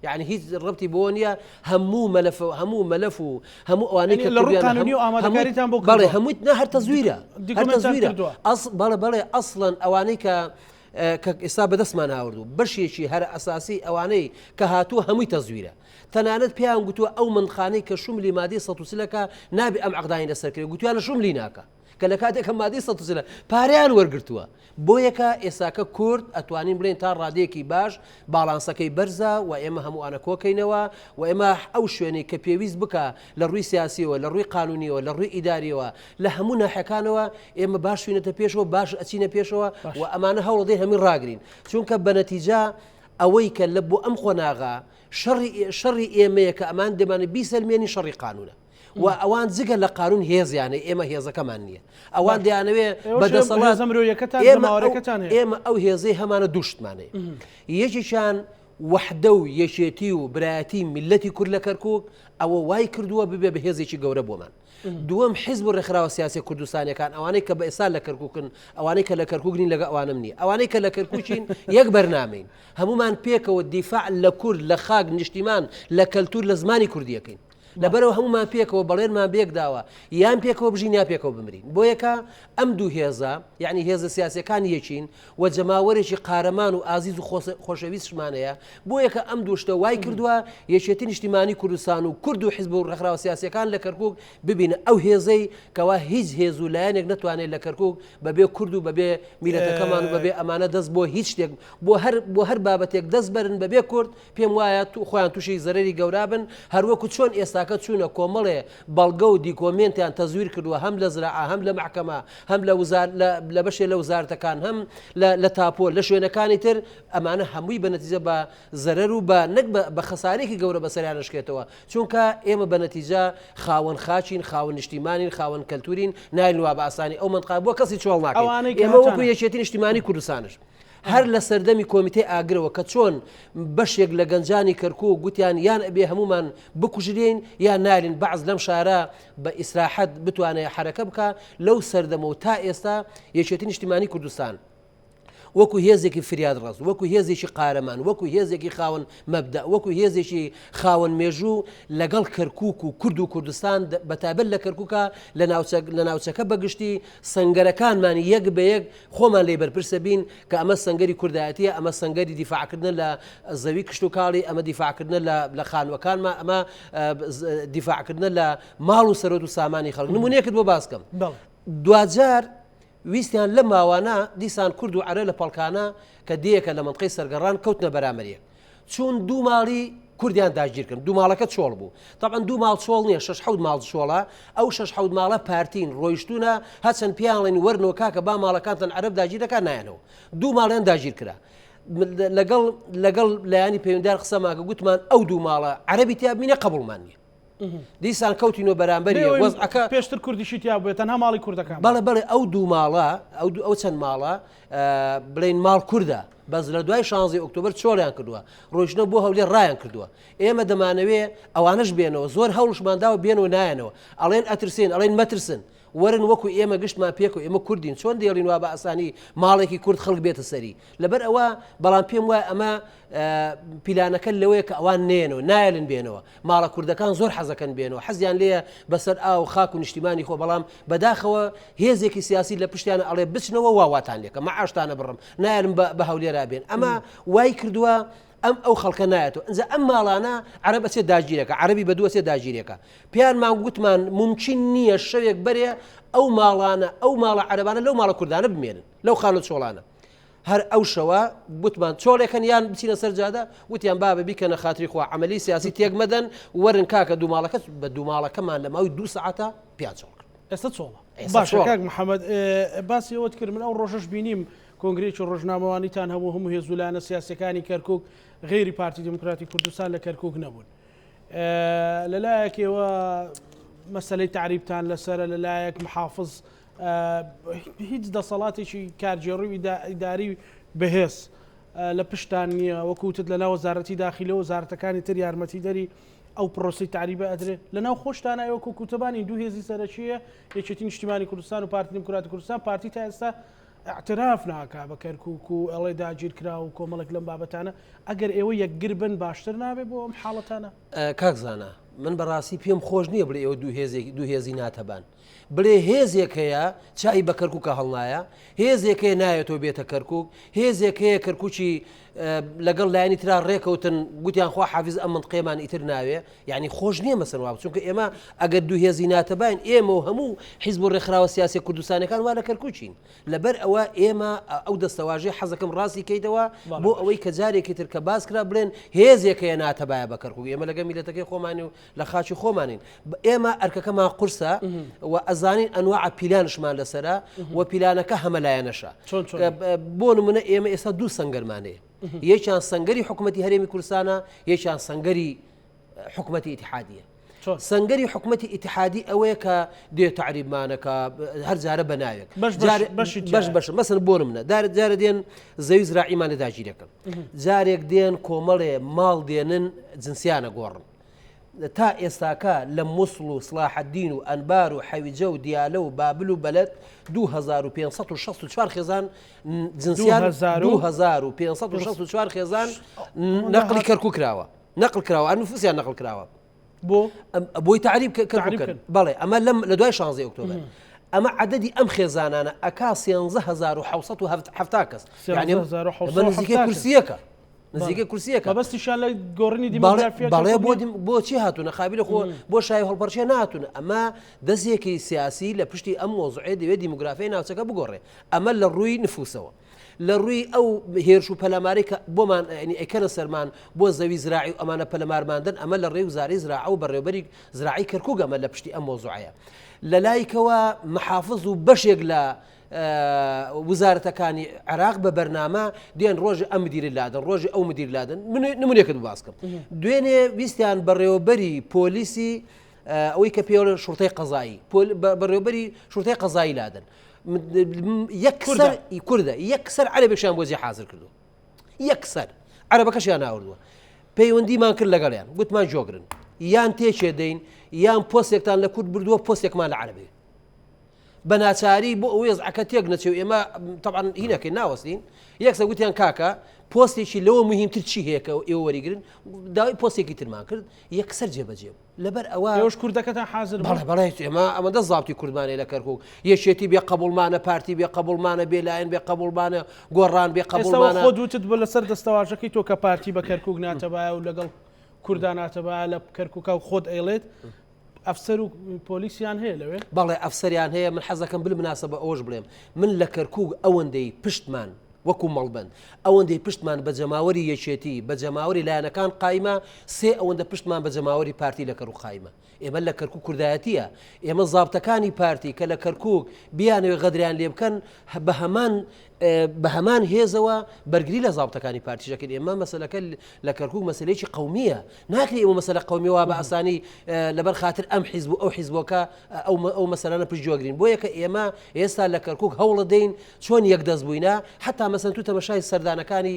یعنی هیچ ڕبتی بۆ نییە هەموو مەلەف هەموو مەلەف و هەموو ئەوانەی کە لە ڕووی قانونی و ئامادەکاریتان بۆ بەڵێ هەمووی نە هەر تەزویرە هەر تەزویرە ئەس بەڵێ بەڵێ ئەسڵەن ئەوانەی کە کە ئێستا بەدەستمان هاوردوو بەشێکی هەرە ئەساسی ئەوانەی کە هاتووە هەمووی تەزویرە تەنانەت پێیان گوتووە ئەو مندخانەی کە شوملی مادەی 140ەکە نابێ ئەم عقدانی لەسەر کرێ گوتویانە شوملی ناکە کە لە کاتێکە مادەی 140 پارەیان وەرگرتووە بۆیەکە ئێساکە کورد ئەتوانین بڵێن تا ڕادەیەکی باش باڵانسەکەی بەرزە و ئێمە هەمووانە کۆکەینەوە و ئێمە ئەو شوێنەی کە پێویست بکە لە ڕووی سیاسیەوە لە ڕووی قانونیەوە لە ڕووی ئیداریەوە لە هەموو ناحەکانەوە ئێمە باش چوینەتە پێشەوە باش ئەچینە پێشەوە و ئەمانە هەوڵدەین هەمووی ڕاگرین چونکە بە نەتیجە ئەوەی کە لە بۆ ئەم قۆناغا شەڕی شەڕی ئێمەیە کە ئەمان دەمانە بیسەلمێنی شەڕی قانونە و ئەوان جگە لە قانون هێزیانە ئێمە هێزەکەمان نییە ئەوان دەیانەوێ بە دەسەڵات ئێمە ئەو هێزەی هەمانە دوشتمانەیە یەکێکیان وەحدە و یەکێتی و برایەتی میلەتی کورد لە کەرکک ئەوە وای کردووە ببێ بە هێزێکی گەورە بۆمان دووەم حیزب و ڕێکخراوە سیاسیە کوردستانیەکان ئەوانەی کە بە ئێستا لە کەرکوکن ئەوانەی کە لە کەرکوک نین لەگە ئەوانم نییە ئەوانەی کە لە کەرکوچین یەک بەرنامەین هەمومان پێکەوە دیفاع لە کورد لە خاک نیشتیمان لە کەلتور لە زمانی کوردیەکەین لەبەرەوە هەمومان پێکەوە بەڵێنمان بێکداوە یان پێکەوە بژین یا پێکەوە بمرین بۆ یەکە ئەم دوو هێزە یعنی هێزە سیاسەکان یەکین و جەماوەرێکی قارەمان و ئازیز و خۆشەویستشمان هەیە، بۆیە کە ئەم دوو شتە وای کردووە یەکێتی نیشتیمانی کوردستان و کورد و حیزب و ڕێکخراوە سیاسیەکان لە کەرکوک ببینە ئەو هێزەی کەوا هیچ هێز و لایەنێک نەتوانێت لە کەرکوک بەبێ کورد و بەبێ میلەتەکەمان و بەبێ ئەمانە دەست بۆ هیچ شتێک بۆ هەر بۆ هەر بابەتێک دەست بەرن بەبێ کورد پێم وایە تو خۆیان تووشی زەرەری گەورا بن هەروەکو چۆن ئێستاکە. ئێستاکە چوونە کۆمەڵێ بەڵگە و دیکۆمێنتیان تەزویر کردووە هەم لە زراعە هەم لە مەحکەمە هەم لە وزار لە بەشێ لە وزارەتەکان هەم لە تاپۆ لە شوێنەکانی تر ئەمانە هەمووی بە نەتیجە بە زەرەر و بە نەک بە خەسارێکی گەورە بەسەریان ئەشکێتەوە چونکە ئێمە بە نەتیجە خاوەن خاچین خاوەن نیشتیمانین خاوەن کەلتورین نایلن وا بە ئاسانی ئەو مەنتقە بۆ کەسی چۆڵ ناکەین ئەوانەی کە ئێمە وەکو هەتانە. یەکێتی نیشتیمانی کوردستانش هەر لە سەردەمی کۆمیتەی ئاگرەوە کە چۆن بەشێک لە گەنجانی کەرکوک گوتیان یان ئەبێ هەموومان بکوژرێین یان نالین بەعس لەم شارە بە ئیسراحەت بتوانێ حەرەکە بکا لەو سەردەمە و تا ئێستا یەکێتی نیشتیمانی کوردستان وەکو هێزێکی فریادڕەس، وەکو هێزێکی قارەمان، وەکو هێزێکی خاوەن مەبدەء، وەکو هێزێکی خاوەن مێژوو لەگەڵ کەرکوک و کورد و کوردستان بەتایبەت لە کەرکوکا لە ناوچە لە ناوچەکە بەگشتی سەنگەرەکانمان یەک بە یەک خۆمان لێی بەرپرسە بین کە ئەمە سەنگەری کوردایەتیە ئەمە سەنگەری دیفاعکردنە لە زەوی کشتوکاڵی ئەمە دیفاعکردنە لە لە خانوەکانمان ئەمە دیفاعکردنە لە ماڵ و سەرۆت و سامانی خەڵک نمونەیەکت بۆ باس کەم دواجار ویستیان لەم ماوانە دیسان کورد و عەرە لە پەڵکانە کە دێیەکە لە مەنتقەی سەرگەڕان کەوتنە بەرامبەر یەک. چوون دوو ماڵی کوردیان داگیر کردن. دوو ماڵەکە چۆڵ بوو. تەبعەن دوو ماڵ چۆڵ نییە، شەش حەوت ماڵ چۆڵە. ئەو شەش حەوت ماڵە پارتین، ڕۆیشتوونە، هەرچەند پێیان ڵێن وەرنەوە کاکە با ماڵەکانتان عەرەب داگیر دەکات نایەنەوە. دوو ماڵیان داگیر کرا. لەگەڵ لەگەڵ لایەنی پەیوەندیدار قسەمان کرد گوتمان ئەو دوو ماڵە عەرەبی تیا بمینێ قەبووڵمان نییە. دیسان کەوتینەوە بەرامبەر یەک وەزعەکە پێشتر کوردیشی تیا بووە تەنها ماڵی کوردەکان بەڵێ بەڵێ ئەو دوو ماڵە ئەو دوو ئەو چەند ماڵە بڵین ماڵ کوردە بەس لە دوای 16 ئۆکتۆبەر چۆڵیان کردووە ڕۆیشتنە بۆ هەولێر ڕایان کردووە ئێمە دەمانەوێ ئەوانش بێنەوە زۆر هەوڵشمان داوە بێنەوە نایەنەوە ئەڵێن ئەترسێن ئەڵێن مەترسن وەرن وەکو ئێمە گشتمان پێکەوە ئێمە کوردین چۆن دێڵین وا بە ئاسانی ماڵێکی کورد خەڵک بێتە سەری لەبەر ئەوە بەڵام پێم وایە ئەمە پیلانەکە لەوەیە کە ئەوان نێنەوە نایەلن بێنەوە ماڵە کوردەکان زۆر حەزەکەن بێنەوە حەزیان لێیە بەسەر ئاو خاک و نیشتیمانی خۆ بەڵام بەداخەوە هێزێکی سیاسی لە پشتیانە ئەڵێ بچنەوە واواتان لێکە مەعاشتانە بڕم نایەلم بە هەولێرا بێن ئەمە وای کردووە ئەم ئەو خەڵکە نایەتەوە ئینجا ئەم ماڵانە عەرەب ئەچێت داگیرەکە عەرەبی بە دووەچێت داگیرەکە پیانمان گوتمان ممکن نییە شەوێک بەرێ ئەو ماڵانە ئەو ماڵە عەرەبانە لەو ماڵە کوردانە بمێنن لەو خانە چۆڵانە هەر ئەو شەوە گوتمان چۆڵێکن یان بچینە سەر جادە وتیان بابە بیکەنە خاتری خوا عملی سیاسی تێک مەدەن وەرن کاکە دوو ماڵەکە بە دوو ماڵەکەمان لە ماوەی دوو سەعاتە پیان چۆڵ کرد ئێستا چۆڵە باشە کاک محەممەد باسی ئەوەت کرد من ئەو ڕۆژەش بینیم کۆنگرەیەکی ڕۆژنامەوانیتان هەبوو هەموو هێز و لایەنە سیاسیەکانی کەرکک غەیری پارتی دیموکراتی کوردستان لە کەرکک نەبوون. لەلایەک ئێوە مەسلەی تعریبتان لەسرە لەلایەک محافظ هیچ دەسەڵاتێکی کارگێڕی و ئیداری بەهێز لە پشتان نییە وەکوتت لە ناو وەزارەتی داخیلە و وەزارەتەکانی تر یارمەتیدەری ئەو پرۆسی تعریبە ئەدرێ لە ناو خۆشتان ئەوە کوکوتەبانی دوو هێزی سەرەکیە یەکێتی نیشتیمانی کوردستان و پارتی دیموکراتی کوردستان پارتی تا ئێستا ئیعتراف ناکا بە کەرکوک و ئەڵێ داگیرکرا و کۆمەڵێک لەم بابەتانە، ئەگەر ئێوە یەکگر بن باشتر نابێ بۆ ئەم حاڵەتانە؟ کاک زانا من بەڕاستی پێم خۆش نییە بڵێ ئێوە دوو هێزێک دوو هێزی ناتەبان بڵێ هێزێک هەیە چای بە کەرکووکە هەڵنایە هێزێک هەیە نایەتەوە بێتە کەرکوک هێزێک هەیە کەرکوکی لەگەڵ لایەنی ترا ڕێکەوتن گوتیان خوا حافز ئەم منطقەیەمان ئیتر ناوێ یعنی خۆش نییە مەسەن وا چونکە ئێمە ئەگەر دوو هێزی ناتەباین ئێمە و هەموو حیزب و ڕێکخراوە سیاسی کوردستانەکان وا لە کەرکوچین لەبەر ئەوە ئێمە ئەو دەستەواژەی حەزەکەم ڕاستی کەیتەوە بۆ ئەوەی کە جارێکی تر کە باس کرا بڵێن هێزێک هەیە ناتەبایە بە کەرکوک ئێمە لەگە میلەتەکەی خۆمانی و لە خاچی خۆمانین ئێمە ئەرکەکەمان قورسە و ئەزانین ئەنواع پیلانشمان لەسرە و پیلانەکە هەمەلایەنەشە بۆ نمونە ئێمە ئێستا دوو سنگەرمانەیە یەکیان سنگەری حکوومەتتی هەرێمی کوردستانە یەکیان سنگەری حکوومەتتی ئیتحادیە سنگەری حکوومەتتی ئیتحادی ئەوەیە کە دێ تعریبمانەکە هەر جارە بە ناوێک بەش بەش مەسن بۆ منە دارە جارە دێن زەوی زراعیمان لە داگیرەکەن جارێک دێن کۆمەڵێ ماڵ دێنن جنسیانە گۆڕن تا ئێستاکە لە موسڵ و سڵاحەدین و ئەنبار و حەویجە و دیالە و بابل و بەلەد 2564 خێزان جنسیان 2564 خێزان نەقلی کەرکوک کراوە نەقل کراوە ئەنفوسیان نەقل کراوە بۆ بۆی تعریب کەرکوک بەڵێ ئەمە لەم لە دوای 16 ئۆکتۆبەر ئەمە عددی ئەم خێزانانە ئەکا 13770 کەس یعنی نزیکەی کورسیەکە نزیکەی کورسیەکە مەبەستیشیان لە گۆڕینی دیمۆگرافیا بەڵێ بۆ بۆچی هاتوونە قابلە خۆ بۆ شای هەڵپەرچێ ناتونە ئەمە دەستێکی سیاسی لە پشتی ئەم مۆزعێ دەوێت دیموگرافیای ناوچەکە بگۆڕێ ئەمە لە ڕووی نفوسەوە. لە ڕووی ئەو هێرش و پەلامارەی کە بۆمان یعنی ئەیکەنە سەرمان بۆ زەوی زراعی و ئەمانە پەلەمارماندن ئەمە لە ڕێی وزارەی زراعە و بەڕێوبەری زراعی کەرکوک ئەمە لە پشتی ئەم مەوزوعەیە لە لایکەوە محافز و بەشێک لە وزارەتەکانی عێراق بە بەرنامە دێن ڕۆژی ئەم مدیری لادن ڕۆژی ئەو مدیر لادن من نمونێکت باسکەم دوێنێ ویستیان بەڕێوەبەری پۆلیسی ئەوەی کە پێوەڵێن شورتەی قەزایی بەڕێوەبەری شورتەی قەزایی لادەن یەکسەر کوردە یەکسەر عەرەبێکیان بۆ جێ حاضر کردو یەکسەر عەرەبەکەشیان ناوردووە پەیوەندیمان کرد لەگەڵیان گوتمان جۆگرن یان تێکێ دەین یان پۆستێکتان لە کورد بردووە پۆستێکمان لە عەرەبێ بە ناچاری بۆ ئەوەی وەزعەکە تێک نەچێ و ئێمە تەبعەن هینەکەین ناوەستین یەکسەر گوتیان کاکە پۆستێکی لەوە مهمتر چی هەیە کە ئێوە وەریگرن داوای پۆستێکی ترمان کرد یەکسەر جێبەجێ بوو لەبەر ئەوە ئێوەش کوردەکەتان حاضر بەڵێ بەڵێ ئێمە ئەمەندە زابتی کوردمانەیە لە کەرکک یەکێتی بێ قبوڵمانە پارتی بێ قبوڵمانە بێ لایەن بێ قبوڵمانە گۆڕان بێ قبوڵمانە خۆت وتت بۆ لەسەر دەستەواژەکەی تۆ کە پارتی بە کەرکک ناتەبایە و لەگەڵ کوردان ناتەبایە لە کەرکوکە و خۆت ئەیڵێت ئەفسەر و پۆلیسیان هەیە لەوێ؟ بەڵێ ئەفسەریان هەیە، من حەزەکەم بالمناسبە ئەوەش بڵێم من لە کەرکوک ئەوەندەی پشتمان وەکو مەڵبەند ئەوەندەی پشتمان بە جەماوەری یەکێتی بە جەماوەری لایەنەکان قایمە سێ ئەوەندە پشتمان بە جەماوەری پارتی لە کەرکوک قایمە ئێمە لە کەرکوک کوردایەتیە ئێمە زابتەکانی پارتی کە لە کەرکوک بیانەوێ غەدریان لێ بکەن بە هەمان بە هەمان هێزەوە بەرگری لە زابتەکانی پارتیش دەکەین ئێمە مەسەلەکە لە کەرکوک مەسلەیەکی قومیە ناکرێ ئێمە مەسەلە قومی وا بە ئاسانی لەبەر خاطر ئەم حیزب و ئەو حیزبۆکە ئەو ئەو مەسەلانە پشتگوێگرین بۆیە کە ئێمە ئێستا لە کەرکوک هەوڵە دەین چۆن یەکدەست بووینە حتا مەسەن تو تەمەشای سەردانەکانی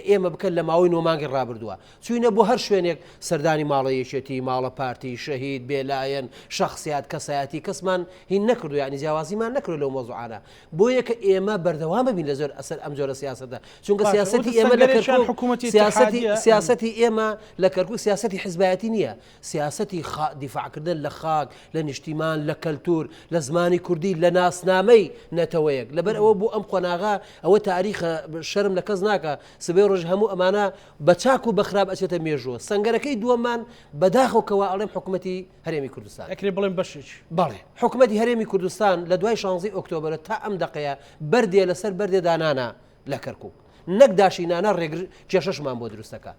ئێمە بکەن لە ماوەی نۆ مانگی ڕابردووە چوینە بۆ هەر شوێنێک سەردانی ماڵە یەکێتی، ماڵە پارتی، شەهید، بێلایەن، شەخسیات، کەسایەتی کەسمان هین نەکردوە یانی جیاوازیمان نەکردوە لەو مەوزوعانە بۆیە کە ئێمە بەردەوام ببین لە زۆر ئەسەر ئەم جۆرە سیاسەتە چونکە باشە سیاسەتی وتت ئێمە لە سەنگەرێکیان کەرکوک حکوومەتی سیاسەتی ئیتحادیە سیاسەتی ئێمە لە کەرکوک سیاسەتی حزبایەتی نییە سیاسەتی خا دیفاعکردن لە خاک لە نیشتیمان لە کەلتور لە زمانی کوردی لە ناسنامەی نەتەوەیەک لەبەر ئەوە بۆ ئەم قۆناغە ئەوە تاریخە شەرم لە کەس ناکا سبەی ڕۆژ هەموو ئەمانە بە چاک و بە خراپ ئەچێتە مێژووە. سەنگەرەکەی دووەممان بەداخەوە کە وا ئەڵێم حکومەتی هەرێمی کوردستان. ئەکرێ بڵێم بەشێکی. بەڵێ. حکومەتی هەرێمی کوردستان لە دوای شانزەی ئۆکتۆبەرە تا ئەم دەقەیە بەردێ لە سەر بەردێ دانانا لە کەرکوک. نەک داشی نانا ڕێگر کێشەشمان بۆ دروست دەکا.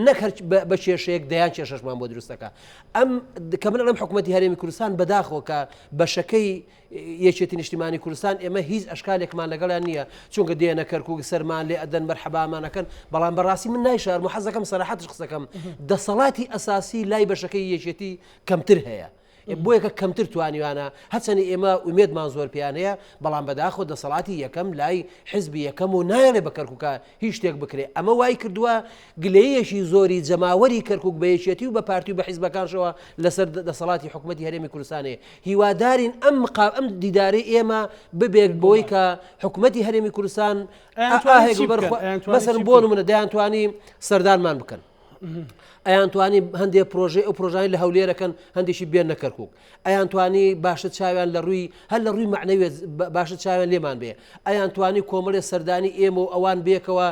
نەک هەر بە کێشەیەک دەیان کێشەشمان بۆ دروست دەکا. ئەم کە من ئەڵێم حکومەتی هەرێمی کوردستان بەداخەوە کە بەشەکەی یەکێتی نیشتیمانی کوردستان ئێمە هیچ ئەشکالێکمان لەگەڵیان نییە چونکە دێنە کەرکوک سەرمان لێ ئەدەن مەرحەبامان ئەکەن بەڵام بەڕاستی من نایشارم و حەزەکەم سەراحەتش قسەکەم دەسەڵاتی ئەساسی لای بەشەکەی یەکێتی کەمتر هەیە بۆیەکە کەمتر توانیوانە هەچەنی ئێمە ئومێدمان زۆر پێیان هەیە بەڵام بەداخۆ دەسەڵاتی یەکەم لای حزبی یەکەم و نایەڵێ بە کەرکووکە هیچ شتێک بکرێ ئەمە وای کردووە گلەییەکی زۆری جەماوەری کەرکوک بە یەکێتی و بە پارتی و بە حیزبەکانشەوە لەسەر دەسەڵاتی حکومەتی هەرێمی کوردستان هەیە هیوادارین ئەم مقا ئەم دیدارەی ئێمە ببێت بۆی کە حکومەتی هەرێمی کوردستان ئەیانتوانی ئاهێک چی بەر بکەن؟ خۆ ئەیانتوانی مەسەلەن چی بۆ بکەن؟ نمونە دەیانتوانی سەردانمان بکەن ئەیانتوانی هەندێک پرۆژەی ئەو پرۆژانی لە هەولێرەکەن هەندێکی بێنە کەرکک ئەیانتوانی باشە چاویان لە ڕووی هەر لە ڕووی مەعنەویە باشە چاویان لێمان بێ ئەیانتوانی کۆمەڵێ سەردانی ئێمە و ئەوان بێکەوە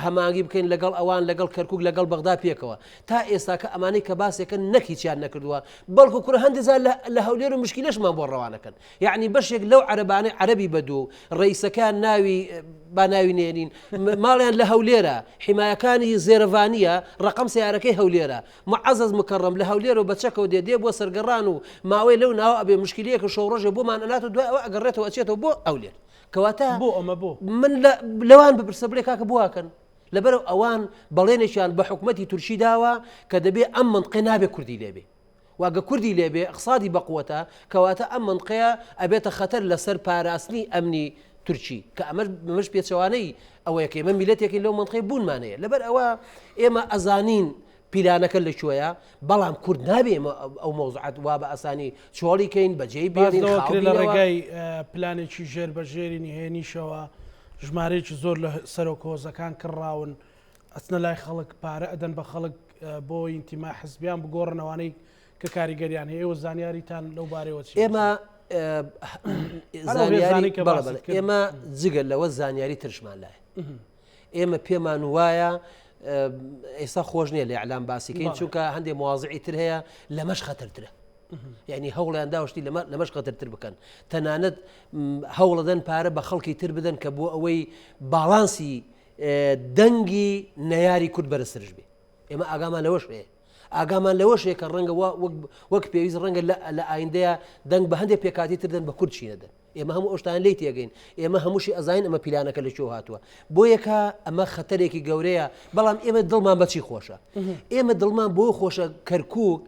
هەمانگی بکەین لەگەڵ ئەوان لەگەڵ کەرکک لەگەڵ بەغدا پێکەوە تا ئێستاکە ئەمانەی کە باسێکن نەک هیچیان نەکردووە بەڵکو کوڕە هەندێک جار لە هەولێر و مشکیلەشمان بۆ ڕەوانەکەن یعنی بەشێک لەو عەرەبانەی عەرەبی بەدوو ڕئیسەکان ناوی با ناوی نێنین ماڵیان لە هەولێرە حیمایەکانی زێرەڤانیە ڕقم سیارەکەی هەولێرە معەزەز مکەڕەم لە هەولێرەوە بە چەکەوە دێ دێ بۆ سەرگەڕان و ماوەی لەو ناوە ئەبێ مشکیلەیەکە شەو ڕۆژێ بۆمان ئەنات و دوای ئەوە ئەگەڕێتەوە ئەچێتەوە بۆ هەولێر کەواتە بۆ ئەمە بۆ؟ من لە لەوان بپرسە بڵێ کاکە بۆ واکەن لەبەرئەو ئەوان بەڵێنێکیان بە حکومەتی تورکی داوە کە دەبێ ئەم مەنتقەیە نابێ کوردی لێ بێ و گە کوردی لێ بێ ئیقسادی بەقوەتە کەواتە ئەم مەنتقەیە ئەبێتە خەتەر لەسەر پاراستنی ئەمنی تورکی کە ئەمەش ئەمەش پێچەوانەی ئەوەیە کە ئێمە میلەتێکین لەو مەنتقەی بوونمان هەیە لەبەر ئەوە ئێمە ئەزانین پیلانەکە لە کوێیە بەڵام کورد نابێ ئێمە ئەو مەوزوعات وا بە ئاسانی چۆڵی کەین بەجێی باس بێنین لەوە خاو کرێ لە بینەوە. ڕێگای پلانێکی ژێر بە ژێری نهێنیشەوە ژمارەیەکی زۆر لە سەرۆک هۆزەکان کڕاون ئەچنە لای خەڵک پارە ئەدەن بە خەڵک بۆ ئینتیما حزبیان بگۆڕن ئەوانەی کە کاریگەریان هەیە ئێوە زانیاریتان لەو بارەیەوە چییە؟ ئێمە هەر ئەو هێزانەی کە بەڵێ باست بەڵێ کرد. ئێمە جگە لەوە زانیاری ترشمان لایە ئێمە پێمان وایە ئێستا خۆش نییە لە ئیعلام باسی کەین چونکە هەندێک موازعی تر هەیە لەمەش خەتەرترە. یعنی هەوڵیان داوە شتی لەمەش خەتەرتر بکەن. تەنانەت هەوڵەدەن پارە بە خەڵکی تر بدەن کە بۆ ئەوەی باڵانسی دەنگی نەیاری کورد بەرزترش بێ. ئێمە ئاگامان لەوەش هەیە. ئاگامان لەوەش هەیە کە ڕەنگە وەک پێویست ڕەنگە لە ئایندەیە دەنگ بە هەندێک پێکاتی تر دەن بە کورد چی نەدەن. ئێمە هەموو ئەو شتانە لێی تێگەین. ئێمە هەمووشی ئەزانین ئەمە پیلانەکە لە کوێوە هاتووە. بۆیەکە ئەمە خەتەرێکی گەورەیە. بەڵام ئێمە دڵمان بە چی خۆشە؟ ئێمە دڵمان بۆ خۆشە کەرکووک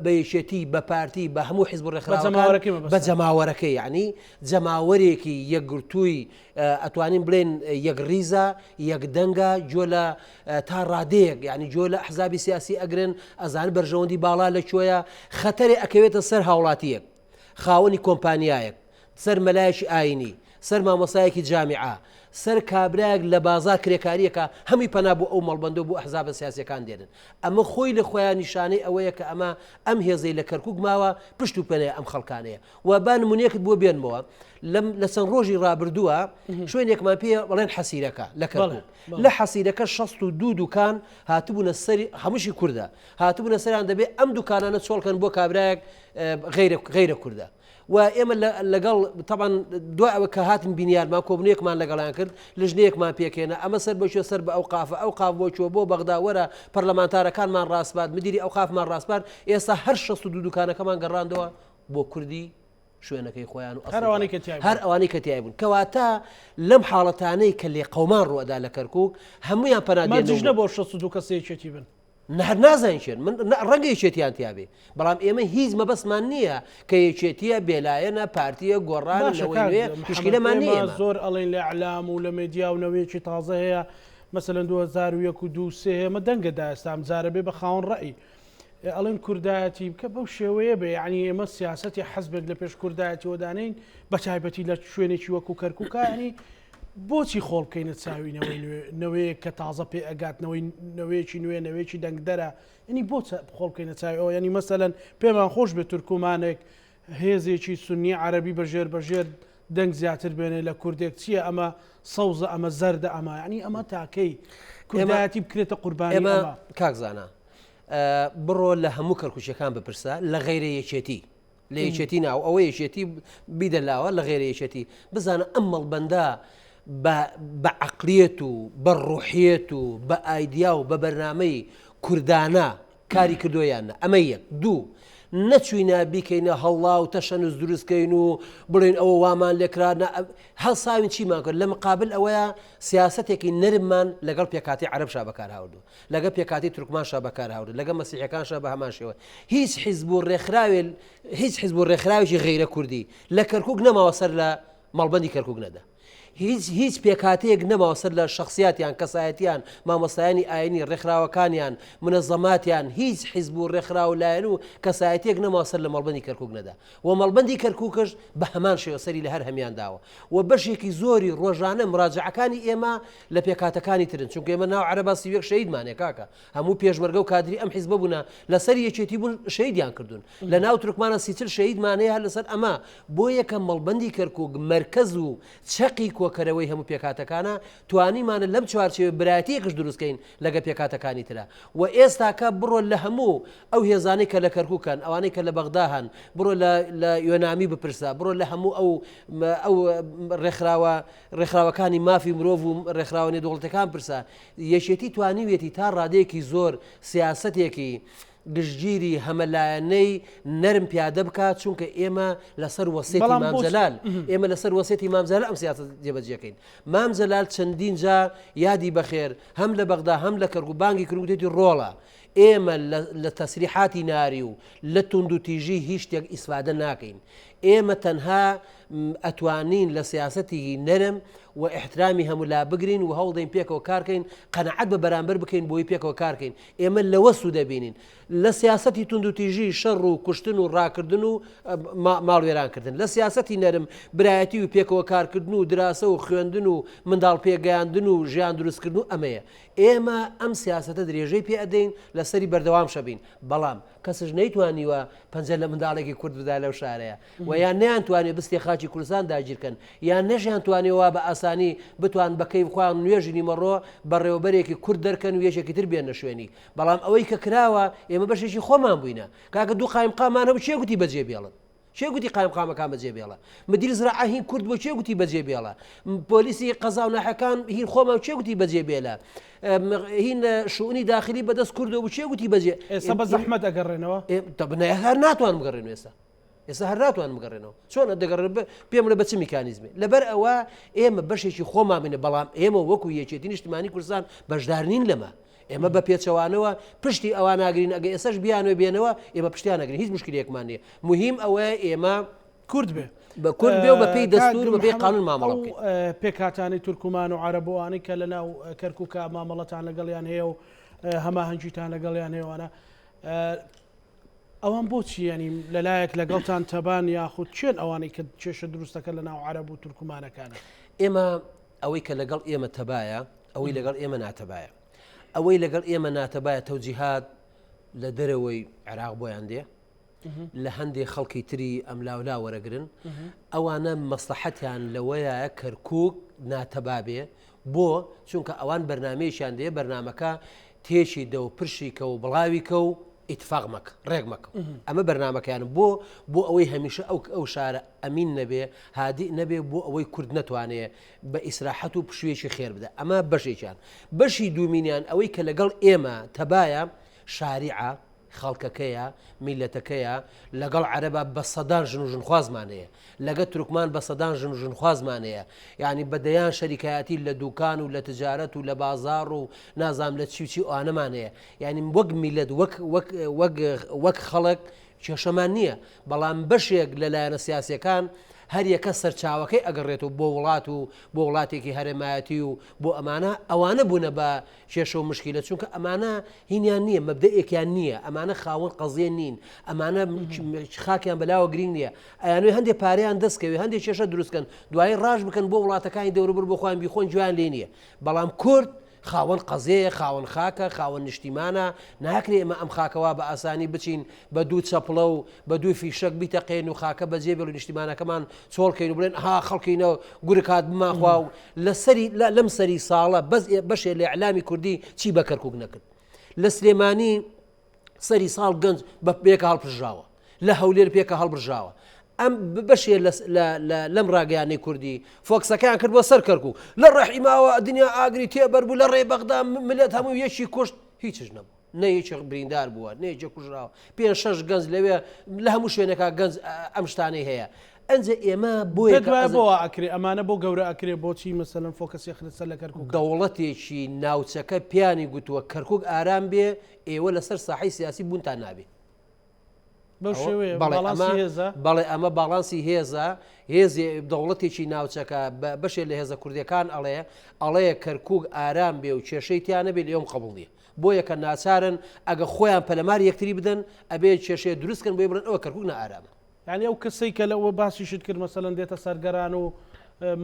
بە یەکێتی، بە پارتی، بە هەموو حیزب و ڕێکخراوەکان، بە جەماوەرەکەی، یعنی جەماوەرێکی یەکگرتووی ئەتوانین بڵێن یەکڕیزە، یەکدەنگە، گوێ لە تا ڕادەیەک یعنی گوێ لە ئەحزابی سیاسی ئەگرن، ئەزانن بەرژەوەندی باڵا لە کوێیە، خەتەرێ ئەکەوێتە سەر هاوڵاتییەک، خاوەنی کۆمپانیایەک، سەر مەلایەکی ئاینی، سەر مامۆستایەکی جامیعە، سەر کابرایەک لە بازاڕ کرێکارییەکە، هەمووی پەنا بۆ ئەو مەڵبەندە و بۆ ئەحزابە سیاسییەکان دێنن. ئەمە خۆی لە خۆیا نیشانەی ئەوەیە کە ئەمە ئەم هێزەی لە کەرکوک ماوە پشت و پەنای ئەم خەڵکانەیە. و با نمونەیەکت بۆ بێنمەوە، لەم لە چەند ڕۆژی ڕابردووە شوێنێکمان پێ بەڵێن حەسیرەکە لە کەرکوک. لە حەسیرەکە 62 دوکان هاتبوونە سەری، هەمووشی کوردە، هاتبوونە سەریان دەبێ ئەم دوکانانە چۆڵکەن بۆ کابرایەک غەیرە کوردە. و ئێمە لەگەڵ تەبعەن دوای ئەوە کە هاتن بینیارمان کۆبنەیەکمان لەگەڵیان کرد لژنەیەکمان پێکهێنا ئەمە سەر بە کوێ سەر بە ئەوقافە ئەوقاف بۆ کوێ بۆ بەغدا وەرە پەرلەمانتارەکانمان ڕاسپارد مدیری ئەوقافمان ڕاسپارد ئێستا هەر 62 دوکانەکەمان گەڕاندەوە بۆ کوردی شوێنەکەی خۆیان و هەر ئەوانەی کە تیای هەر ئەوانەی کە تیای بوون کەواتە لەم حاڵەتانەی کە لێقەومان ڕوئەدا لە کەرکوک هەمویان پەنا مەرجیش نەبوو 62 کەسە یەکێتی بن. نە هەر نازانین کێن من ڕەنگە یەکێتیان تیابێ بەڵام ئێمە هیچ مەبەستمان نییە کە یەکێتیە بێلایەنە پارتیە گۆڕان باشە نەوەی کاک نوێ محەمەد مشکلەمان نییە ئێمە ئێمە. زۆر ئەڵێین لە ئیعلام و لە مێدیا و نەوەیەکی تازە هەیە مەسەلەن 2001 و دوو سێ ئێمە دەنگە دا ئێستا ئەم جارە بێ بە خاوەن ڕەئی ئەڵێن کوردایەتی بکە بەو شێوەیە بێ یعنی ئێمە سیاسەتی حەزبێک لە پێش کوردایەتیەوە دانێین بە تایبەتی لە شوێنێکی وەکو کەرکووکە یعنی بۆچی خۆڵ بکەینە چاوی نەوەی نوێ نەوەیەک کە تازە پێ ئەگات نەوەی نەوەیەکی نوێ نەوەیەکی دەنگدەرە یعنی بۆ خۆڵ بکەینە چاوی ئەوە یعنی مەسەلەن پێمان خۆش بێت تورکمانێک هێزێکی سنی عەربی بەژێر بەژێر دەنگ زیاتر بێنێ لە کوردێک چییە ئەمە سەوزە ئەمە زەردە ئەمە یعنی ئەمە تاکەی کوردایەتی بکرێتە قوربانی ئێمە کاک زانا بڕۆ لە هەموو کەرکوچەکان بپرسە لە غیرە یەکێتی لە یەکێتی ناو ئەوە یەکێتی بیدە لاوە لە غێرە یەکێتی بزانە ئەم مەڵبەندە بە عقلیەت و بە ڕوحیەت و بە ئایدیا و بە بەرنمەی کوردانە کاری کردو یان نە ئەمە یەک دوو نەچوینە بیکەینە هەڵا و تەشەنوز دروستکەین و بڵێن ئەوە وامان لێکرا هەڵساوین چیمان کرد لە مقابل ئەوەیە سیاستێکی نەرممان لەگەڵ پێکاتی عەرەب شا بەکار هاوردو لەگە پێکهاتەی تورکمانشا بەکار هاورد، لەگە مەسیحیەکانشا بە هەمان شێوە. هیچ حیزب و ڕێکخراوێ هیچ حیزب و ڕێکخراوێکی غەیرە کوردی لە کەرکوک نەماوە سەر لە مەڵبەندی کەرکوک نەدا. هیچ هیچ پێکهاتەیەک نەماوە سەر لە شەخسیاتیان، کەسایەتیان، مامۆستایانی ئاینی، ڕێکخراوەکانیان، منەزەماتیان، هیچ حیزب و ڕێکخراو و لایەن و کەسایەتیەک نەماوە سەر لە مەڵبەندی کەرکوک نەدا. و مەڵبەندی کەرکوکش بە هەمان شێوە سەری لە هەر هەمیان داوە و بەشێکی زۆری ڕۆژانە مراجعەکانی ئێمە لە پێکهاتەکانی ترن چونکە ئێمە ناو عەرەبا 31 شەهیدمان هەیە کاکە هەموو پێشمەرگە و کادری ئەم حیزبە بوونە لەسەر یەکێتی بوون شەهیدیان کردوون لە ناو تورکمانە 30 شەهیدمان هەیە هەر لەسەر ئەمە بۆ یەکەم مەڵبەندی کەرکوک مەرکەز و چەقی کۆکەرەوەی هەموو پێکهاتەکانە توانیمانە لەم چوارچێوە برایەتیەکش دروستکەین لەگە پێکهاتەکانی ترا و ئێستاکە بڕۆ لە هەموو ئەو هێزانەی کە لە کەرکوکن ئەوانەی کە لە بەغدا هەن بڕۆ لە لە یۆنامی بپرسە بڕۆ لە هەموو ئەو ئەو ڕێکخراوە ڕێکخراوەکانی مافی مرۆڤ و ڕێکخراوە نێودەوڵەتەکان پرسە یەکێتی توانیویەتی تا ڕادەیەکی زۆر سیاسەتێکی گشتگیری هەمەلایەنەی نەرم پیادە بکات چونکە ئێمە لەسەر وەسێتی مام جەلال ئێمە لەسەر وەسێتی مام جەلال ئەم سیاسەت جێبەجێکەین مام جەلال چەندین جار یادی بەخێر هەم لە بەغدا هەم لە کەرکوک بانگی کرد وتێتی ڕۆڵە ئێمە لە تەسریحاتی ناری و لە توندوتیژی هیچ شتێک ئیسفادە ناکەین ئێمە تەنها ئەتوانین لە سیاسەتی نەرم و ئیحترامی هەموو لا بگرین و هەوڵدەین پێکەوە کارکەین قەناعەت بە بەرامبەر بکەین بۆی پێکەوە کارکەین ئێمە لەوە سوودەبینین لە سیاسەتی توندوتیژی شەڕ و کوشتن و ڕاکردن و ماڵوێرانکردن لە سیاسەتی نەرم برایەتی و پێکەوە کارکردن و دراسە و خوێندن و منداڵ پێگەیاندن و ژیان دروستکردن و ئەمەیە ئێمە ئەم سیاسەتە درێژەی پێ ئەدەین. لەسەری بەردەوام شەبین، بەڵام کەسش نەیتوانیوە پەنجە لە منداڵێکی کورد بدا لەو شارەیە و یان نەیانتوانیوە بستێ خاکی کوردستان داگیرکەن یان نەشیانتوانیوە وا بە ئاسانی بتوان بە کەیف خۆیان نوێژی نیمەڕۆ بەڕێوەبەرێکی کورد دەرکەن و یەکێکی تر بێنە شوێنی. بەڵام ئەوەی کە کراوە ئێمە بەشێکی خۆمان بووینە. کاکە دوو قایمقاممان هەبوو کێ گوتی بەجێ بێڵن؟ کێ گوتی قایمقامەکان بەجێ بێڵە؟ مدیر زراعە هین کورد بۆ کێ گوتی بەجێ بێڵە؟ پۆلیسی قەزا و ناحیەکان هین خۆمان کێ گوتی بەجێ بێلە؟ هین شئونی داخلی بەدەست کوردەوە بوو کێ گوتی بەجێ؟ ئێستا بە زەحمەت ئەگەڕێنەوە؟ هەر ناتوان بگەڕێنەوە ئێستا. ئێستا هەر ناتوان بگەڕێنەوە. چۆن دەگەڕێن پێم بڵێ بە چ میکانیزمێ؟ لەبەر ئەوە ئێمە بەشێکی خۆمان بینە بەڵام ئێمە وەکو یەکێتی نیشتمانی کوردستان بەشدار نین لەمە. ئێمە بە پێچەوانەوە پشتی ئەوان ناگرین ئەگە ئێسش بیانوێ بێنەوە ئێمە پشتیان نەگرین هیچ مشکلێکمان نییە مهم ئەوەیە ئێمە کورد بێ بە کورد بێ و بە پێی دەستور بە پێی قانون مامەڵە بکەین. پێکهاتانەی تورکمان و عەرەب و ئەوانەی کە لە ناو کەرکووکا مامەڵەتان لەگەڵیان هەیە و هەماهەنگیتان لەگەڵیان هەیە وانە ئەوان بۆچی ینی لەلایەک لەگەڵتان تەبان یاخود چێن ئەوانەی کە کێشە دروستەکە لە ناو عەرەب و تورکمانەکانە؟ ئێمە ئەوەی کە لەگەڵ ئێمە تەبایە ئەوەی لەگەڵ ئێمە ناتەبایە ئەوەی لەگەڵ ئێمە ناتەبایە تەوجیهات لە دەرەوەی عێراق بۆیان دێ لە هەندێ خەڵکی تری ئەملاولا وەرەگرن ئەوانە مەسلحەتیان لەوەیە کەرکک ناتەبابێ بۆ چونکە ئەوان بەرنمەیەکیان دێ بەرنمەکە تێکی دە و پرشی کە و بڵاوی کە و ئیتفاق مەکە ڕێک مەکە ئەمە بەرنمەکەیان بۆ بۆ ئەوەی هەمیشە ئەو ئەو شارە ئەمین نەبێ هادی نەبێ بۆ ئەوەی کورد نەتوانێ بە ئیسراحەت و پشوویەکی خێر بدە ئەمە بەشێکیان بەشی دوومینیان ئەوەی کە لەگەڵ ئێمە تەبایە شاریعە خەڵکەکەیە میلەتەکەیە لەگەڵ عەرەبا بە سەدان ژن و ژنخوازمان هەیە لەگە تورکمان بە سەدان ژن و ژنخوازمان هەیە یعنی بە دەیان شەریکایەتی لە دوکان و لە تجارەت و لە بازاڕ و نازام لە چی و چی ئەوانەمان هەیە یعنی وەک میلەت وەک وەک وەک وەک خەڵک کێشەمان نییە، بەڵام بەشێک لە لایەنە سیاسییەکان هەریەکە سەرچاوەکەی ئەگەڕێتەوە بۆ وڵات و بۆ وڵاتێکی هەرێمایەتی و بۆ ئەمانە، ئەوانە بوونە بە کێشە و مشکیلە، چونکە ئەمانە هینیان نییە، مەبدەئێکیان نییە، ئەمانە خاوەن قەزیە نین، ئەمانە خاکیان بەلاوە گرینگ نییە، ئەیانەوێ هەندێ پارەیان دەست کەوێ، هەندێ کێشە دروست کەن، دوایی ڕاش بکەن بۆ وڵاتەکانی دەوروبەر بۆ خۆیان بیخۆن گوێیان لێ نییە، بەڵام کورد خاوەن قەزێیە، خاوەن خاکە، خاوەن نیشتیمانە، ناکرێ ئێمە ئەم خاکە وا بە ئاسانی بچین بە دوو چەپڵە و بە دوو فیشەک بیتەقێن و خاکە بەجێ بێڵین نیشتیمانەکەمان چۆڵ کەین و بڵێن ها خەڵکینە گورگ هات بمانخوا و لە سەری لەم سەری ساڵە بەس بەشێ لە ئیعلامی کوردی چی بە کەرکووک نەکرد لە سلێمانی سەری ساڵ گەنج بە پێکە هەڵپژراوە لە هەولێر پێکە هەڵبژاوە ئەم بەشێ لەم ڕاگەیانەی کوردی فۆکسەکەیان کرد بۆ سەر کەرکک لە ڕەحیماوە دنیا ئاگری تێبەر بوو لە ڕێ بەغدا ملت هەموو یەکی کوشت هیچش نەبوو نە یەکێک بریندار بووە نە یەکێک کوژراوە پێ شەش گەنج لەوێ لە هەموو شوێنەکە گەنج ئەم شتانەی هەیە ئەنجە ئێمە بۆ بۆ ئەکرێ ئەمانە بۆ گەورە ئەکرێ بۆچی مەسەلەن فۆکەسی خرێت سەر لە کەرکک دەوڵەتێکی ناوچەکە پیانی گوتووە کەرکک ئارام بێ ئێوە لەسەر ساحەی سیاسی بوونتان نابێ. بەو شێوەیە باڵانسی هێزە؟ بەڵێ ئەمە باڵانسی هێزە، هێزی دەوڵەتێکی ناوچەکە بە بەشێ لە هێزە کوردیەکان ئەڵێ ئەڵێ کەرکوک ئارام بێ و کێشەی تیا نەبێ لێم قبوڵ نییە. بۆیە کە ناچارن ئەگە خۆیان پەلەمار یەکتری بدەن ئەبێ کێشەیە دروست کەن بۆی بڵێن ئەوە کەرکوک نائارامە. یانی ئەو کەسەی کە لەوە باسیشت کرد مەسەلەن دێتە سەرگەران و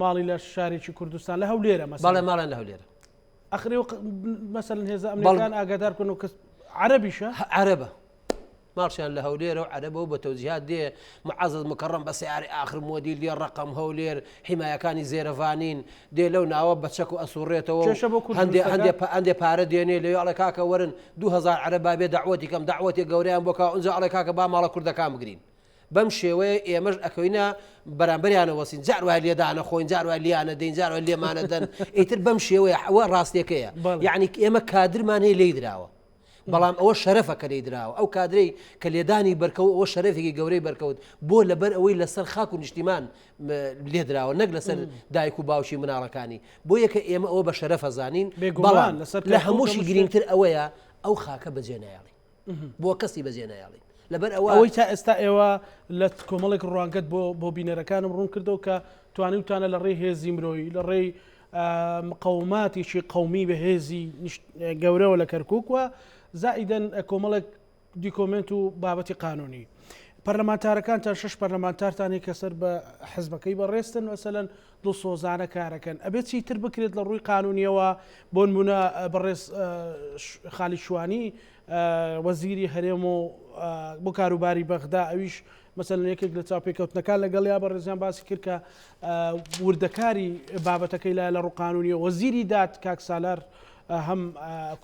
ماڵی لە شارێکی کوردستان لە هەولێرە مەسەلەن. بەڵێ ماڵیان لە هەولێرە. ئەخرێ مەسەلەن هێزە ئەمنیەکان ئاگادار بکەن و کەس عەرەبیشە؟ عەرەبە. ماڵشیان لە هەولێرە و عەرەبە و بە تەوجیهات دێ معەزەز مکەڕەم بە سەیارەی ئاخر مۆدیل دێ ڕەقەم هەولێر حیمایەکانی زێرەڤانین دێ لەو ناوە بە چەک و ئەسوڕێتەوە و کێشە بۆ کورد هەندێ دروست هەندێ دەکات؟ هەندێ پارە دێنێ لەوێ ئەڵێ کاکە وەرن 2000 عەرەب با بێ دەعوەتی کەم دەعوەتێ گەورەیان بۆ کا ئونجا ئەڵێ کاکە با ماڵە کوردەکان بگرین بەم شێوەیە ئێمەش ئەکەوینە بەرامبەریانە وەسین جار وایە لێدانە خۆین جار وایە لیانە دەین جار وایە لێمانە دەن ئیتر بەم شێوەیە ئەوە ڕاستیەکەیە یعنی ئێمە کادرمان هەیە لێی دراوە بەڵام ئەوە شەرەفە کە لێی دراوە ئەو کادرەی کە لێدانی بەرکەوت ئەوە شەرەفێکی گەورەی بەرکەوت بۆ لەبەر ئەوەی لەسەر خاک و نیشتیمان لێدراوە نەک لەسەر دایک و باوکی مناڵەکانی بۆ یەکە ئێمە ئەوە بە شەرەفە زانین بەڵام لە هەمووشی گرنگتر ئەوەیە ئەو خاکە بەجێ نایەڵی بۆ کەسی بەجێ نایەڵین لەبەر ئەوە ئەوەی تا ئێستا ئێوە لە کۆمەڵێک ڕوانگەت بۆ بۆ بینەرەکانم ڕوون کردەوە کە توانیوتانە لە ڕێی هێزی مرۆیی لە ڕێی مقەوماتێکی قەومی بەهێزی گەورەوە لە کەرکک و زائیدەن کۆمەڵێک دیکۆمنت و بابەتی قانونی. پەرلەمانتارەکانتان شش پەرلەمانتارتان هەیە کە سەر بە حزبەکەی بەڕێزتن مەسەلەن دڵسۆزانە کارەکەن ئەبێت چیتر بکرێت لە ڕووی قانونیەوە بۆ نمونە بەڕێز خالی شوانی وەزیری هەرێم و بۆ کاروباری بەغدا ئەویش مەسەلەن یەکێک لە چاوپێکەوتنەکان لەگەڵیا بەڕێزیان باسی کرد کە وردەکاری بابەتەکەی لای لە ڕووقانونیە وەزیری داد کاک سالار هەم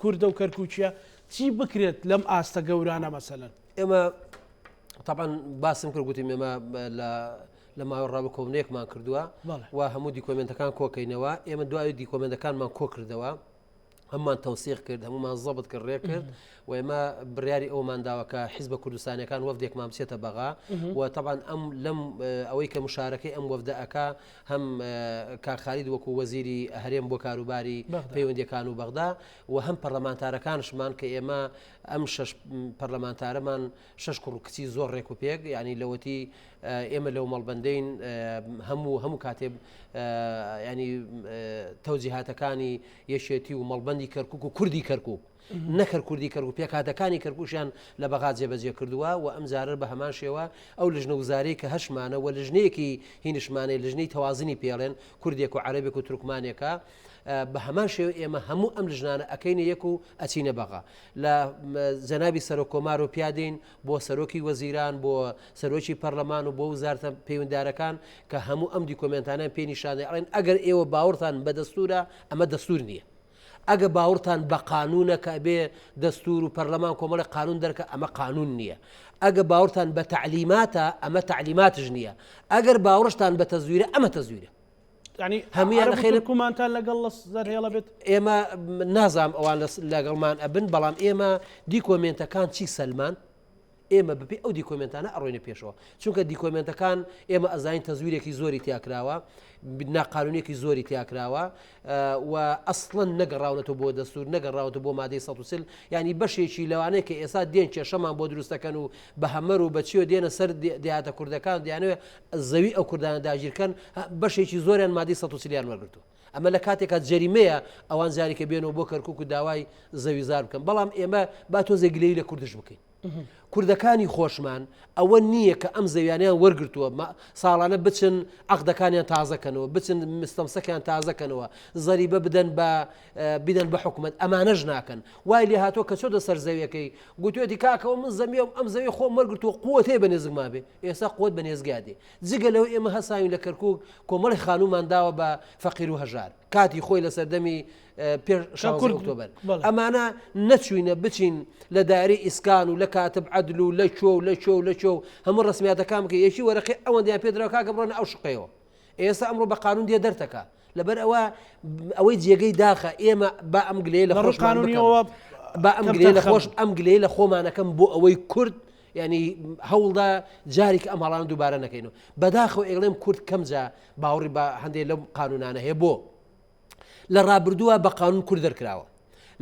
کوردە و کەرکووکیە چی بکرێت لەم ئاستە گەورانە مەسەلەن؟ ئێمە طبعا باسم کرد گوتیم ئێمە لە لە ماوەی ڕابە کۆبنەیەکمان کردووە و هەموو دیکۆمنتەکان کۆکەینەوە ئێمە دوای دیکۆمنتەکانمان کۆ کردەوە هەمومان تەوسیق کرد هەمومان زەبت کرد ڕێ کرد و ئێمە بڕیاری ئەومان داوە کە حیزبە کوردستانیەکان وەفدێکمان بچێتە بەغا و طبعا ئەم لەم ئەوەی کە مشارەکەی ئەم وەفدە ئەکا هەم کاک خالید وەکو وەزیری هەرێم بۆ کاروباری پەیوەندیەکان و بەغدا و هەم پەرلەمانتارەکانشمان کە ئێمە ئەم شش پەرلەمانتارەمان شش کوڕ و کچی زۆر ڕێک و پێک ینی لەوەتی ئێمە لەو مەڵبندەین هەموو هەموو کاتێ ینی تەوجیهاتەکانی یەکێتی و مەڵبندی کەرکک و کوردی کەرکک نەکەر کوردی کەرکک پێکهاتەکانی کەرکوشیان لە بەغا جێبەجێ کردووە و ئەم جارە بە هەمان شێوە ئەو لژنە وزارەی کە هەشمانە و لژنەیەکی هینشمانەی لژنەی تەوازنی پێڵێن کوردێک و عەرەبێک و تورکمانێکە بە هەمان شێوە ئێمە هەموو ئەم لژنانە ئەکەینە یەک و ئەچینە بەغا لە جەنابی سەرۆک کۆمار و پیادەین بۆ سەرۆکی وەزیران بۆ سەرۆکی پەرلەمان و بۆ وزارتە پەیوەندارەکان کە هەموو ئەم دیکۆمێنتانیان پێ نیشانەی ئەڵێن ئەگەر ئێوە باوەڕتان بە دەستورە ئەمە دەستور نییە ئەگە باوڕتان بە قانونە کە ئەبێ دەستور و پەرلەمان کۆمەڵێک قانون دەرکە ئەمە قانون نییە. ئەگە باوڕتان بە تەعلیماتە ئەمە تەعلیماتش نییە. ئەگەر باوڕشتان بە تەزویرە ئەمە تەزویرە. یعنی هەموویان عەرەب و خێرە تورکمانتان لەگەڵ لە زەرهێڵە بێت؟ ئێمە نازانم ئەوان لەگەڵمان ئەبن بەڵام ئێمە دیکۆمێنتەکان چی سەلماند؟ ئێمە بەپێی ئەو دیکۆمێنتانە ئەڕۆینە پێشەوە چونکە دیکۆمێنتەکان ئێمە ئەزانین تەزویرێکی زۆری تیاکراوە ناقانونێکی زۆری تیاکراوە و ئەسڵەن نەگەڕاونەتەوە بۆ دەستور نەگەڕاوەتە بۆ مادەی 140 ینی بەشێکی لەوانەیە کە ئێستا دێن کێشەمان بۆ دروستەکەن و بە هەمەر و بەچیەوە دێنە سەر دێهاتە کوردەکان دیانەوێ زەوی ئەو کوردانە داگیرکەن بەشێکی زۆریان مادەی 140یان وەرگتووە ئەمە لە کاتێکا جەریمەیە ئەوان جارێکە بێنەوە بۆ کەرکک و داوای زەویزار بکەن بەڵام ئێمە با تۆزێ گلەیی لە کوردش بکەین کوردەکانی خۆشمان ئەوە نییە کە ئەم زەویانیان وەرگتووە ساڵانە بچن عقدەکانیان تازەکەنەوە بچن مستەمسەکەیان تازەکەنەوە زەریبە بدەن بە بدەن بە حکومت ئەمانەش ناکەن وای لێ هاتووە کە چۆتە سەر زەویەکەی گوتوێتی کاکەەوە من زەمیە ئەم زەوی خۆم وەرگتووە قوتەیە بە نێزگما بێ ئێستا قوت بە نێزگا دێ جگە لەوە ئێمە هەساوین لە کەرکک کۆمەڵی خانومان داوە بە فەقیر و هەژار کاتی خۆی لە سەردەمی پێش شانزە ئۆکتۆبەر ئەمانە نەچوینە بچین لە دایرەی ئیسکان و لە کاتب عەدل و لە کوێ و لە کوێ و لە کوێ و هەموو ڕسمیاتەکان بکە یەکی وەرەقی ئەوەندیان پێدرا کاکە بڕۆنە ئەو شقەیەوە ئێستا ئەمڕۆ بە قانون دێ دەرتەکە لەبەر ئەوە ئەوەی جێگەی داخە ئێمە با ئەم گلەیە لە خۆشمان بکەم با ئەم گلەیە لە خۆش ئەم گلەیە لە خۆمانەکەم بۆ ئەوەی کورد ینی هەوڵدا جارێک ئەم هەڵان دووبارە نەکەین و بەداخەوە ئێڵێم کورد کەمجا باوەڕی بە هەندێک لەم قانونانە هەیە بۆ لە ڕابردووە بە قانون کورد دەرکراوە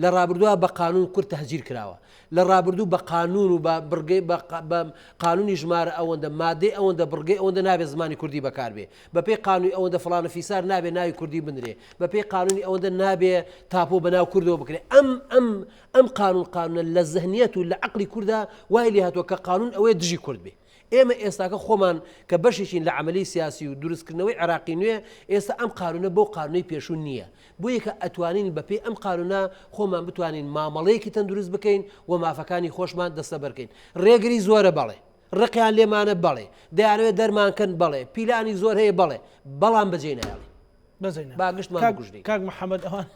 لە ڕابردووە بە قانون کورد تەهجیر کراوە لە ڕابردوو بە قانون و بە بڕگەی بە قانونی ژمارە ئەوەندە مادەی ئەوەندە بڕگەی ئەوەندە نابێت زمانی کوردی بەکاربێ بەپێی قانونی ئەوەندە فڵان و فیسار نابێ ناوی کوردی بنرێ بەپێی قانونی ئەوەندە نابێ تاپۆ بە ناو کوردەوە بکرێ ئەم ئەم ئەم قانون قانونە لە زهنیەت و لە عقلی کووردا وای لێ هاتووە کە قانون ئەوەیە دژی کورد بێ ئێمە ئێستاکە خۆمان کە بەشێکین لە عەمەلی سیاسی و دروستکردنەوەی عێراقی نوێ، ئێستا ئەم قانونە بەو قانونەی پێشوو نییە. بۆیە کە ئەتوانین بەپێی ئەم قانونە خۆمان بتوانین مامەڵەیەکی تەندروست بکەین و مافەکانی خۆشمان دەستەبەرکەین. ڕێگری زۆرە بەڵێ. ڕقیان لێمانە بەڵێ. دەیانەوێت دەرمانکەن بەڵێ. پیلانی زۆر هەیە بەڵێ. بەڵام بەجێی نایەڵین. بەجێی نایەڵین. با گشتمان بکوژرێین. کاک محەمەد ئەوان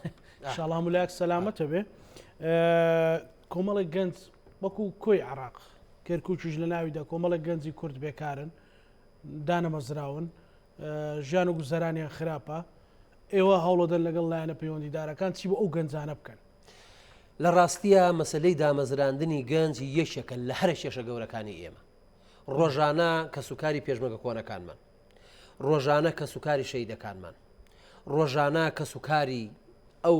ئیشاڵا هەموو لایەک سەلامەتە بێ. کۆمەڵێک گەنج وەکو کۆی عێراق کەرکوکیش لە ناویدا کۆمەڵێک گەنجی کورد بێکارن، دانەمەزراون، ژیان و گوزەرانیان خراپە، ئێوە هەوڵەدەن لەگەڵ لایەنە پەیوەندیدارەکان چی بۆ ئەو گەنجانە بکەن؟ لە ڕاستیا مەسەلەی دامەزراندنی گەنج یەکێکە لە هەرە کێشە گەورەکانی ئێمە. ڕۆژانە کەسوکاری پێشمەرگە کۆنەکانمان، ڕۆژانە کەسوکاری شەهیدەکانمان، ڕۆژانە کەسوکاری ئەو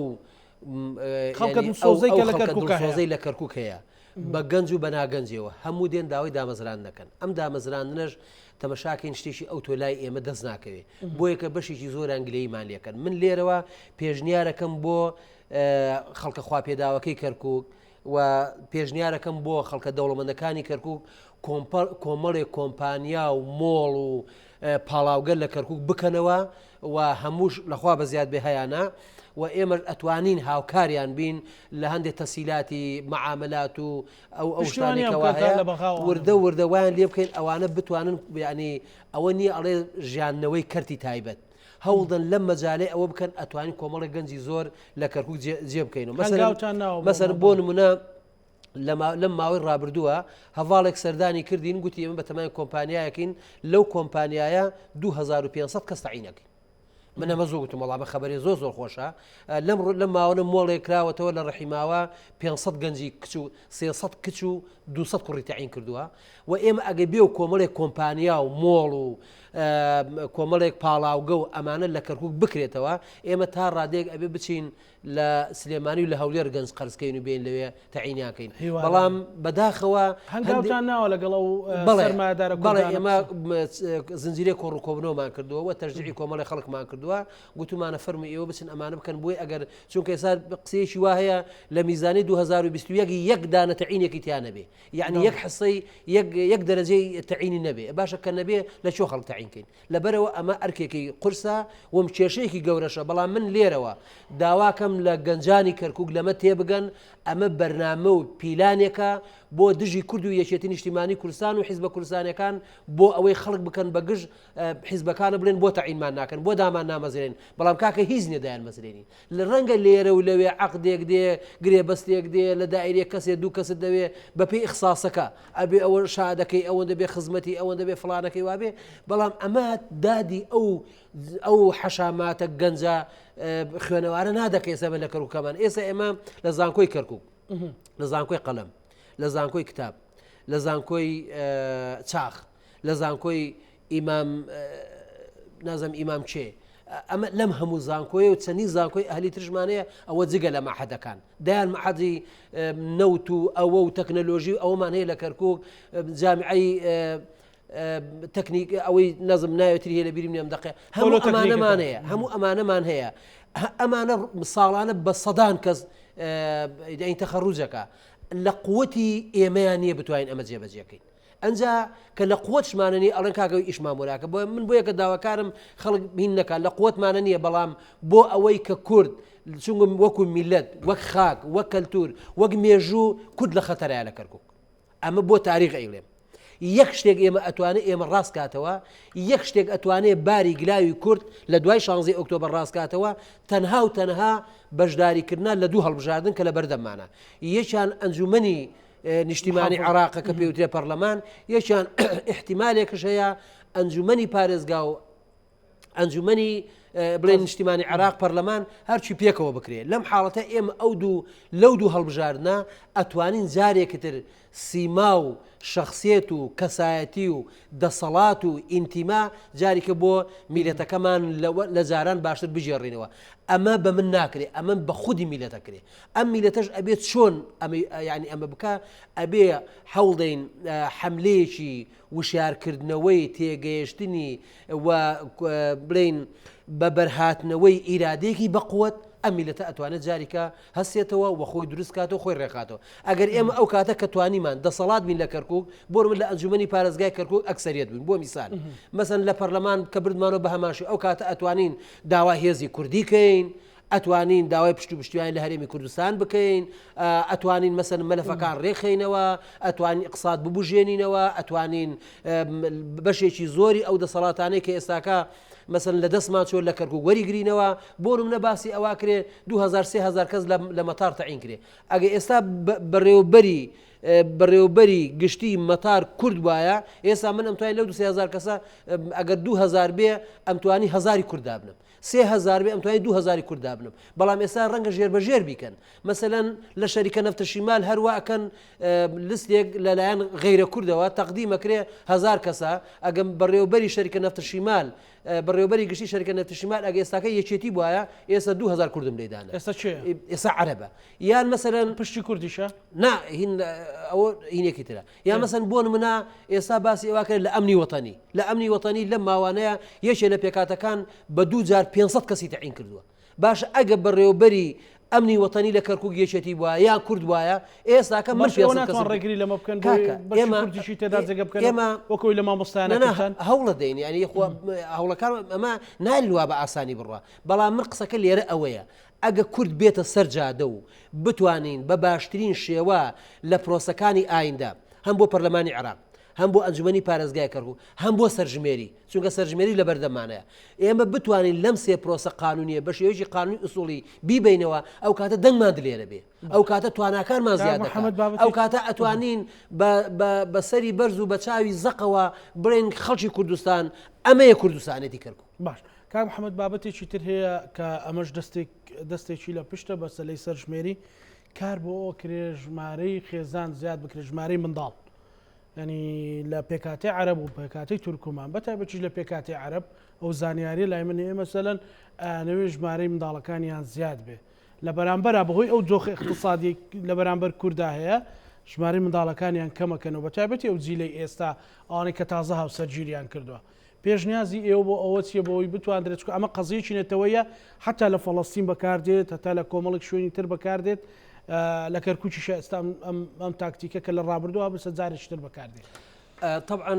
خەڵکە لە کەرکک هەیە بە گەنج و بە ناگەنجەوە هەموو دێن داوای دامەزران دەکەن ئەم دامەزراندنەش تەمەشاکەین شتێکی ئەو تۆ لای ئێمە دەست ناکەوێت بۆیەکە بەشێکی زۆران گلەیمان لەکەن من لێرەوە پێشنیارەکەم بۆ خەڵکە خواپێداوەکەی کەرکک و پێشنیارەکەم بۆ خەڵکە دەوڵەمەندەکانی کەرکک کۆمەڵێک کۆمپانیا و مۆڵ و پاڵاوگە لە کەرکک بکەنەوە و هەمووش لەخوا بە زیاد بێ هەیانە و ئێمەش ئەتوانین هاوکاریان بین لە هەندێک تەسیلاتی مەعاملات و ئەو ئەو پشتیوانیان شتانێکەوە بکەن تا هەیە لە بەغاوە وردە وردە وایان لێ بکەین ئەوانە بتوانن یعنی ئەوە نییە ئەڵێ ژیانەوەی کەرتی تایبەت هەوڵدەن لەم مەجالەی ئەوە بکەن ئەتوانین کۆمەڵێک گەنجی زۆر لە کەرکک جێ بکەین و هەنگاوتان ناوە بۆ مەسەر بۆ نمونە لەم ماوەی ڕابردووە هەڤاڵێک سەردانی کردین گوتی ئێمە بەتەمای کۆمپانیایەکین لەو کۆمپانیایە 2500 کەس تەعینەکەین. من ئەمە زۆر گوتم وەڵام خەبەری زۆر زۆر خۆشە لەم لەم ماوەنە مۆڵێک کراوەتەوە لە ڕەحیماوە 500 گەنجی کچ و 300 کچ و 200 کوڕی تەعین کردووە و ئێمە ئەگە بێ و کۆمەڵێک کۆمپانیا و مۆڵ و کۆمەڵێک پاڵاوگە و ئەمانە لە کەرکک بکرێتەوە ئێمە تا ڕادێک ئەبێ بچین لە سلێمانی و لە هەولێر گەنج قەرز کەین و بێین لەوێ تەعینیان کەین بەڵام بەداخەوە هەنگاوتان ناوە لەگەڵ ئەو سەرمایەدارە بەڵێ ئێمە زنجیرەی کۆڕ و کۆبنەوەمان کردووە و تەشجیعی کۆمەڵی خەڵکمان کردووە گوتومانە فەرموو ئێوە بچن ئەمانە بکەن بۆی ئەگەر چونکە ئێستا قسەیەکی وا هەیە لە میزانی 2021 یەک دانە تەعینێکی تیا نەبێ یعنی یەک حسەی یەک یەک دەرەجەی تەعینی نەبێ باشە کە نەبێ لە چۆ خەڵک تەعین کەین لەبەرئەوە ئەمە ئەرکێکی قورسە وم کێشەیەکی گەورەشە، بەڵام من لێرەوە داواکەم لە گەنجانی کەرکوک لەمە تێبگەن، ئەمە بەرنامە و پیلانێکە بۆ دژی کورد و یەکێتی نیشتیمانی کوردستان و حیزبە کوردستانیەکان بۆ ئەوەی خەڵک بکەن بە گژ حیزبەکانە بڵێن بۆ تەعینمان ناکەن بۆ دامان نامەزرێن بەڵام کاکە هیچ نیە دایانمەزرێنین. لە ڕەنگە لێرە و لەوێ عەقدێک دێ، گرێبەستێک دێ، لە دائیرەیەک کەسێ دوو کەست دەوێ، بەپێی ئیخساسەکە، ئەبێ ئەوە شادەکەی ئەوەندە بێ خزمەتی ئەوەندە بێ فڵانەکەی وابێ، بەڵام ئەمە دادی ئەو ئەو حەشاماتە گەنجە خوێنەوارە نادا کە ئێستا لە کەرکووکەمان ئێستا ئێمە لە زانکۆی کەرکووک لە زانکۆی قەلەم لە زانکۆی کتاب لە زانکۆی چاخ لە زانکۆی ئیمام نازم ئیمام کێ ئەمە لەم هەموو زانکۆیە و چەندین زانکۆی ئەهلی ترشمانەیە ئەوە جگە لە مەحەدەکان دایان مەحەدی نەوت و ئەوە و تەکنەلۆژی و ئەوەمان هەیە لە کەرکک جامعی تەکنیک ئەوەی نەزم ناوێتری هەیە لە بیرم نێم دەقێ هەموو ئەمانەمان هەیە هەموو ئەمانەمان هەیە ئەمانە ساڵانە بە سەدان کەس تەخەڕوجەکە لە قوتی ئێمەیان نییە بتوانین ئەمە جێبەجێکەین ئەنجا کە لە قوتشمانە نیە ئەڵێن کاکە ئیشمان بۆ ناکە بۆ من بۆیە کە داواکارم خەڵک هین نەکات لە قوتمانە نییە بەڵام بۆ ئەوەی کە کورد چونگم وەکو میلەت وەک خاک وەک کەلتور وەک مێژوو کورد لە خەتەرایە لە کەرکک ئەمە بۆ تاریخ ئەیڵێم یەک شتێک ئێمە ئەتوانێت ئێمە ڕاست کاتەوە یەک شتێک ئەتوانێت باری گلاوی کورد لە دوای شانزی ئۆکتۆبەر ڕاست کاتەوە تەنها و تەنها بەشداریکردە لە دوو هەڵبژاردن کە لە بەردەمانە یەکیان ئەنجومنی نیشتیمانی عێراقە کە پێوترێ پەرلەمان یەکیان احتیمالێکش هەیە ئەنجومەنی پارێزگا و ئەنجومەنی بڵێن نیشتیمانی عێراق پەرلەمان هەرچی پێکەوە بکرێت لەم حاڵەتە ئێمە ئەو دوو لەو دوو هەڵبژاردنە ئەتوانین جارێکی تر سیما و شخصێت و کەسایەتی و دەسەڵات و ئینتیما جاریکە بۆ میلەتەکەمان لە جاران باشتر بگێڕینەوە ئەمە بە من ناکرێ ئەمە بە خودی میلەتەکرێ ئەم میلەتەش ئەبێت چۆن ینی ئەمە بکە ئەبێ هەوڵدەین حملەیەکی وشارکردنەوەی تێگەیشتنی و بڵین بە بەرهاتنەوەی ئیرادێکی بەقوت ئەم میلەتە ئەتوانێت جاریکە هەستێتەوە و خۆی دروست کاتەوە خۆی ڕێکخاتەوە ئەگەر ئێمە ئەو کاتە کە توانیمان دەسەڵات بین لە کەرکک بۆ من لە ئەنجومنی پارێزگای کەرکک ئەکسەریت بووین بۆ میسال مەسەن لە پەرلەمان کە بردمانەوە بە هەماشی ئەو کاتە ئەتوانین داوا هێزی کوردی کەین ئەتوانین داوای پشت و پشتیوانی لە هەرێمی کوردستان بکەین، ئەتوانین مەسەن مەلەفەکان ڕێکخەینەوە، ئەتوانین ئیقساد ببوژێنینەوە، ئەتوانین بەشێکی زۆری ئەو دەسەڵاتانەی کە ئێستاکە مەسەن لە دەستمان چۆن لە کەرکک وەریگرینەوە، بۆ نمونە باسی ئەوە کرێ 2000 3000 کەس لە مەتار تەعین کرێ. ئەگە ئێستا بەڕێوەبەری بەڕێوەبەری گشتی مەتار کورد وایە ئێستا من ئەمتوانی لەو 2000 کەسە ئەگەر 2000 بێ ئەمتوانی هزاری کورد دابنم. 3000 بێ ئەمتوانی 2000 کورد دابنم بەڵام ئێستا ڕەنگە ژێر بە ژێر بیکەن مەسەلەن لە شەریکە نەفتە شیمال هەروە ئەکەن لستێک لەلایەن غیرە کوردەوە تەقدیمەکرێ هزار کەسە ئەگەم بەڕێوبەری شەریکە نەفتە شیمال بەڕێوبەری گشتی شەریکە نەفتە شیمال ئەگە ئێستاکە یەکێتی بواە ئێستا 2000 کوردم لێدانە ئێستا چێ ئێستا عەرەبە یان مەسەلەن پشتی کوردیشە نا هین ئەوە هینێکی ترە یا مەسەن بۆ نمونە ئێستا باسی ئەوە کرد لە ئەمنی وەتەنی لە ئەمنی وەتەنی لەم ماوانەیە یەکێ لە پێکاتەکان بە دوو جار 500 کەسی تەعین کردووە باش ئەگە بەڕێوبەری ئەمنی وەتەنی لە کەرکوک یەکێتی بوایە یان کورد بوایە ئێستاکە من بەش ئێوە 500 ناتوان کەسم ڕێگری لەمە بکەن بۆی کاکە بەشی ئێمە کوردیشی تێدا جێگە بکەن ئێمە وەکەوەی لە مامۆستایانە نا نا کردتان هەوڵە دەین یعنی خۆ هەوڵەکان ئەمە نالوا بە ئاسانی بڕوا بەڵام من قسەکە لێرە ئەوەیە ئەگە کورد بێتە سەر جادە و بتوانین بە باشترین شێوە لە پرۆسەکانی ئایندە هەم بۆ پەرلەمانی عێراق هەم بۆ ئەنجومەنی پارێزگای کەرکوک هەم بۆ سەرژمێری چونکە سەرژمێری لەبەردەممانەیە ئێمە بتوانین لەم سێ پرۆسە قانونیە بە شێوەیەکی قانونی ئوسوڵی بیبەینەوە ئەو کاتە دەنگمان دلێرە بێ ئەو کاتە تواناکانمان زیاد دەکات ئەو کاتە ئەتوانین بە سەری بەرز و بە چاوی زەقەوە بڵێن خەڵکی کوردستان ئەمەیە کوردستانێتی کەرکوک. باش کاک محەممەد بابەتێکی تر هەیە کە ئەمەش دەستێک دەستێکی لە پشتە بەسەلەی سەرژمێری کار بۆ ئەوە کرێ ژمارەی خێزان زیاد بکرێت ژمارەی منداڵ ینی لە پێکاتی عەرەب و پێکاتی تورکمان بە تایبەتیش لە پێکاتی عەرەب ئەو زانیاریە لای من هەیە مەسەلەن ئەیانەوێ ژمارەی منداڵەکانیان زیاد بێ لە بەرامبەرا بەهۆی ئەو دۆخە اقتصادی لە بەرامبەر کوردا هەیە ژمارەی منداڵەکانیان کەمەکەنەوە بە تایبەتی ئەو جیلەی ئێستا ئەوانەی کە تازە هاوسەرگیریان کردووە پێشنیازی ئێوە بۆ ئەوە چییە بۆ ئەوەی بتواندرێت چونکە ئەمە قەزیەکی نەتەوەیە حتا لە فەڵەستین بەکاردێت هەتا لە کۆمەڵێک شوێنی تر بەکاردێت لە کەرکوکیشە ئێستا ئەم تاکتیکە کە لە ڕابردووە بەسە جارێکی تر بەکاردێت. طبعا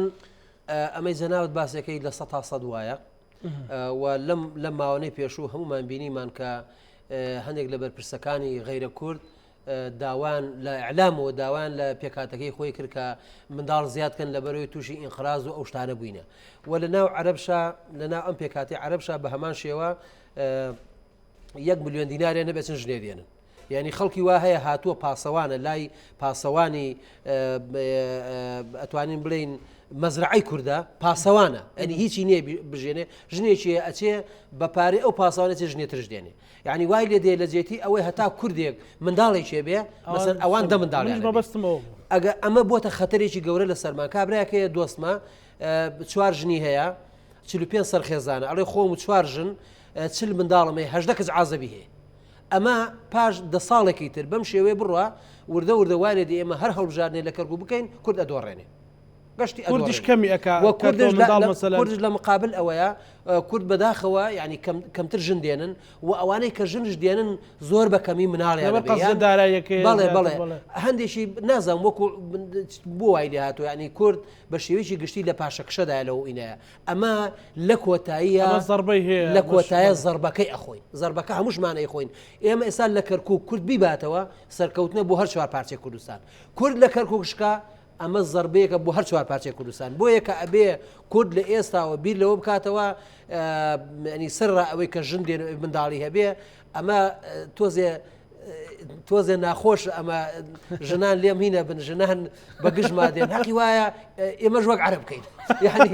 ئەمەی جەنابت باسەکەی لە سە تا سەد وایە و لەم لەم ماوەنەی پێشوو هەمومان بینیمان کە هەندێک لە بەرپرسەکانی غیرە کورد داوایان لە ئیعلامەوە داوایان لە پێکهاتەکەی خۆی کرد کە منداڵ زیاد کەن لەبەرەوەی تووشی ئینقراز و ئەو شتانە بووینە و لە ناو عەرەبشا لە ناو ئەم پێکهاتەی عەرەبشا بە هەمان شێوە یەک ملیۆن دیناریان نەبێت چەند ژنێ دێنن یعنی خەڵکی وا هەیە هاتووە پاسەوانە لای پاسەوانی ئەتوانین بڵین مەزرعەی کوردە پاسەوانە ئەنی هیچی نییە بژێنێ ژنێکی ئەچێ بە پارەی ئەو پاسەوانە چێ ژنێ ترش دێنێ یانی وای لێ دێ لە جێتی ئەوەی هەتا کوردێک منداڵێکێ بێ مەسەن ئەوان دە منداڵیان مەبەستمەوە ئەگە ئەمە بۆتە خەتەرێکی گەورە لە سەرمان کابراکەیە دۆستمە چوار ژنی هەیە 45 سەر خێزانە ئەڵێ خۆم و چوار ژن چل منداڵم هەیە هەژدە کەس عازەبی هەیە ئەمە پاش دە ساڵێکی تر بەم شێوەیە بڕە وردە وردە وای لێ دێ ئێمە هەر هەڵبژاردنێ لە کەرکوک بکەین کورد ئەدۆڕێنێ گەشتی کوردیش کەمی ئەکا وە کوردش منداڵ مەسەلەن کوردش لە مقابل ئەوەیە کورد بەداخەوە یعنی کەمتر ژن دێنن و ئەوانەی کە ژنش دێنن زۆر بە کەمی مناڵیان دارایەکەی بەڵێ بەڵێ هەندێکی نازانم وەکو بۆ وای لێ هاتووە یعنی کورد بە شێوەیەکی گشتی لە پاشەکشەدایە لەو ئینایە ئەمە لە کۆتاییە زەربەی هەیە لە کۆتایە زەربەکەی ئەخۆین زەربەکە هەمووشمان ئەیخۆین ئێمە ئێستا لە کەرکوک کورد بیباتەوە سەرکەوتنە بۆ هەر چوار پارچەی کوردستان کورد لە کەرکوک شکا ئەمە زەربەیەکە بۆ هەر چوار پارچەی کوردستان بۆیە کە ئەبێ کورد لە ئێستاوە بیر لەوە بکاتەوە ینی سەرڕا ئەوەی کە ژن دێن منداڵی هەبێ ئەمە تۆزێ تۆزێ ناخۆش ئەمە ژنان لێم هینە بن ژنان بە گژما دێن حەقی وایە ئێمەش وەک عەرەب بکەین یعنی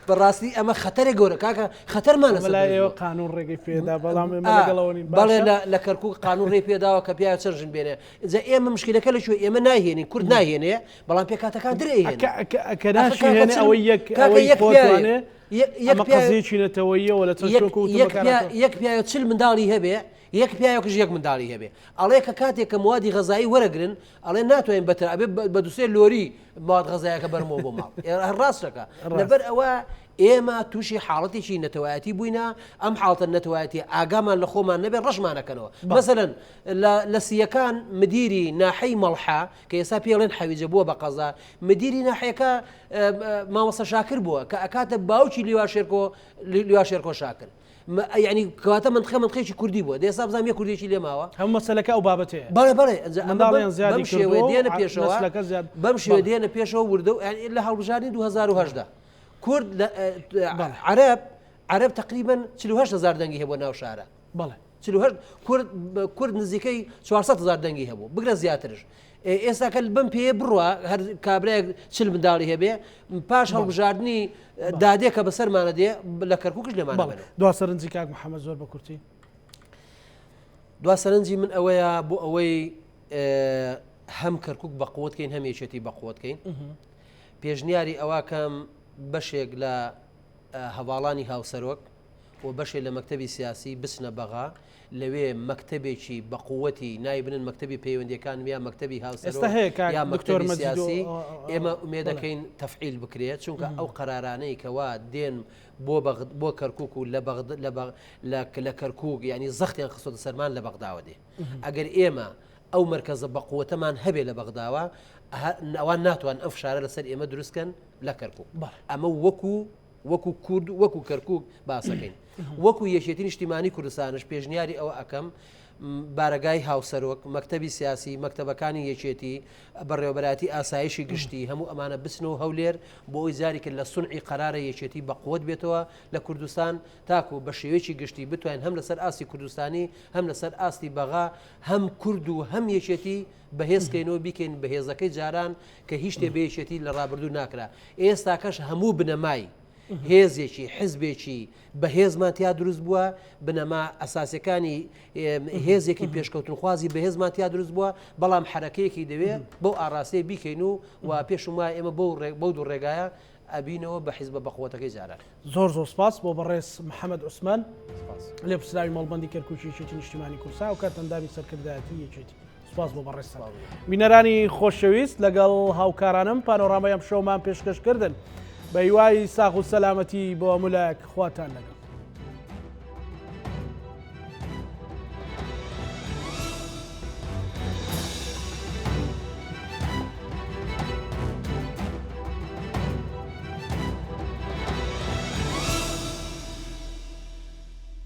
بەڕاستی ئەمە خەتەرێک گەورە کاکە خەتەرمان لەسەر لای ئێوە قانون ڕێگەی پێدا بەڵام ئێمە لەگەڵەوە نین بەڵێ لە کەرکوک قانون ڕێی پێداوە کە پیاوە چەند ژن بێنێ جا ئێمە مشکلەکە لە کوێ ئێمە ناهێنین کورد ناهێنێ بەڵام پێکهاتەکان تر ئەیهێنن کە ناشیهێنێ ئەوەی یەک کاکە ئەوەی یەک خۆتوانێ یەک ئەمە قەزیەکی نەتەوەییەوە لە چەند شوێک و یەک یەک پیاوە چل منداڵی هەبێ یەک پیاوێکش یەک منداڵی هەبێ ئەڵێ کە کاتێک کە موادی غەزایی وەرەگرن ئەڵێ ناتوانین بەتر ئەبێ بە دوسێ لۆری مواد غەزایەکە بەرمەوە بۆ ماڵ ڕاستەکە لەبەر ئەوە ئێمە تووشی حاڵەتێکی نەتەوایەتی بووینە ئەم حاڵتە نەتەوایەتی ئاگامان لە خۆمان نەبێ ڕەشمانەکەنەوە مەسەلەن لە سییەکان مدیری ناحەی مەڵحە کە ئێستا پێڵێن حەویجە بووە بە قەزا مدیری ناحەکە مامۆستا شاکر بووە کە ئەکاتە باوکی لیوا شێرکۆ لیوا شێرکۆ شاکر یعنی کەواتە منتخە منتخێکی کوردی بووە دێسا بزانام یە کوردێکی لێ ماوە هەموو مەسەلەکە ئەو بابەتەیە بەڵێ بەڵێ ئەنجا ئەمە منداڵیان زیادی بەم شێوەیە کردووە و دێنە پێشەوە نەسلەکە زیاد بەم شێوە بەڵێ. دێنە پێشەوە وردە و یعنی لە هەڵبژاردنی 2018 کورد لە بەڵێ. عەرەب عەرەب تقریبا 48 هزار دەنگی هەبوو ناو شارە بەڵێ 48 کورد کورد نزیکەی 400 هزار دەنگی هەبوو بگرە زیاترش ئێستا کە بەم پێیە بڕوا هەر کابرایەک چل منداڵی هەبێ پاش هەڵبژاردنی دادێ کە بەسەرمانە دێ لە کەرکوکش لێمان بەڵێ دوا سەرنجی کاک محەممەد زۆر بە کورتی. دوا سەرنجی من ئەوەیە بۆ ئەوەی هەم کەرکک بە قوت کەین هەم یەکێتی بە قوت کەین پێشنیاری ئەوەکەم بەشێک لە هەواڵانی هاوسەرۆک. و بەشێ لە مەکتەبی سیاسی بچنە بەغا لەوێ مەکتەبێکی بەقوەتی ناوی بنن مەکتەبی پەیوەندیەکان یا مەکتەبی ئێستا هەیە هاوسەرۆک کاک یا دکتۆر مەکتەبی مەجیدۆ سیاسی ئێمە بەڵێ. ئومێدەکەین تەفعیل بکرێت چونکە ئەو قەرارانەی کەوا دێن بۆ بەغ بۆ کەرکک و لە بەغد لە بەغ لە لە کەرکک یعنی زەختیان خستۆتە سەرمان لە بەغداوە دێ ئەگەر ئێمە ئەو مەرکەزە بەقوەتەمان هەبێ لە بەغداوە ئەوان ناتوان ئەم فشارە لەسەر ئێمە دروستکەن لە کەرکک ئەمە وەکو وەکو کورد وەکو کەرکک باسەکەین وەکو یەکێتی نیشتیمانی کوردستانش پێشنیاری ئەوە ئەەکەم بارەگای هاوسەرۆک مەکتتەبی سیاسی مەکتتەبەکانی یەکێتی بەڕێوەبەرایەتی ئاسایشی گشتی هەموو ئەمانە بچنەوە هەولێر بۆ ئەوی جاری کرد لە سونعی قەرارە یەکێتی بەقوت بێتەوە لە کوردستان تاکو بە شێوەیەکی گشتی بتوانین هەم لەسەر ئاستی کوردستانی هەم لەسەر ئاستی بەغا هەم کورد و هەم یەکێتی بەهێز کەینەوە بیکەین بەهێزەکەی جاران کە هیچ شتێ بە یەکێتی لە ڕابردوو ناکرا ئێستاکەش هەموو بنەمای هێزێکی حزبێکی بەهێزمان تیا دروست بووە بنەما ئەساسەکانی هێزێکی پێشکەوتنخوازی بەهێزمان تیا دروست بووە بەڵام حرەکەیەکی دەوێ بەو ئاراستەیە بیکەین و و پێشم وایە ئێمە بەو بەو دوو ڕێگایە ئەبینەوە بە حیزبە بەقوەتەکەی جاران. زۆر زۆر سپاس بۆ بەڕێز محەمەد عوسمان لێپرسراوی مەڵبەندی کەرکوکی یەکێتی نیشتیمانی کوردستان و کات ئەندامی سەرکردایەتی یەکێتی سپاس بۆ بەڕێزتان. بینەرانی خۆشەویست لەگەڵ هاوکارانم پانۆرامای ئەم شەومان پێشکەش کردن بە هیوای ساغ و سەلامەتی بۆ هەموو لایەک خواتان لەگەڵ.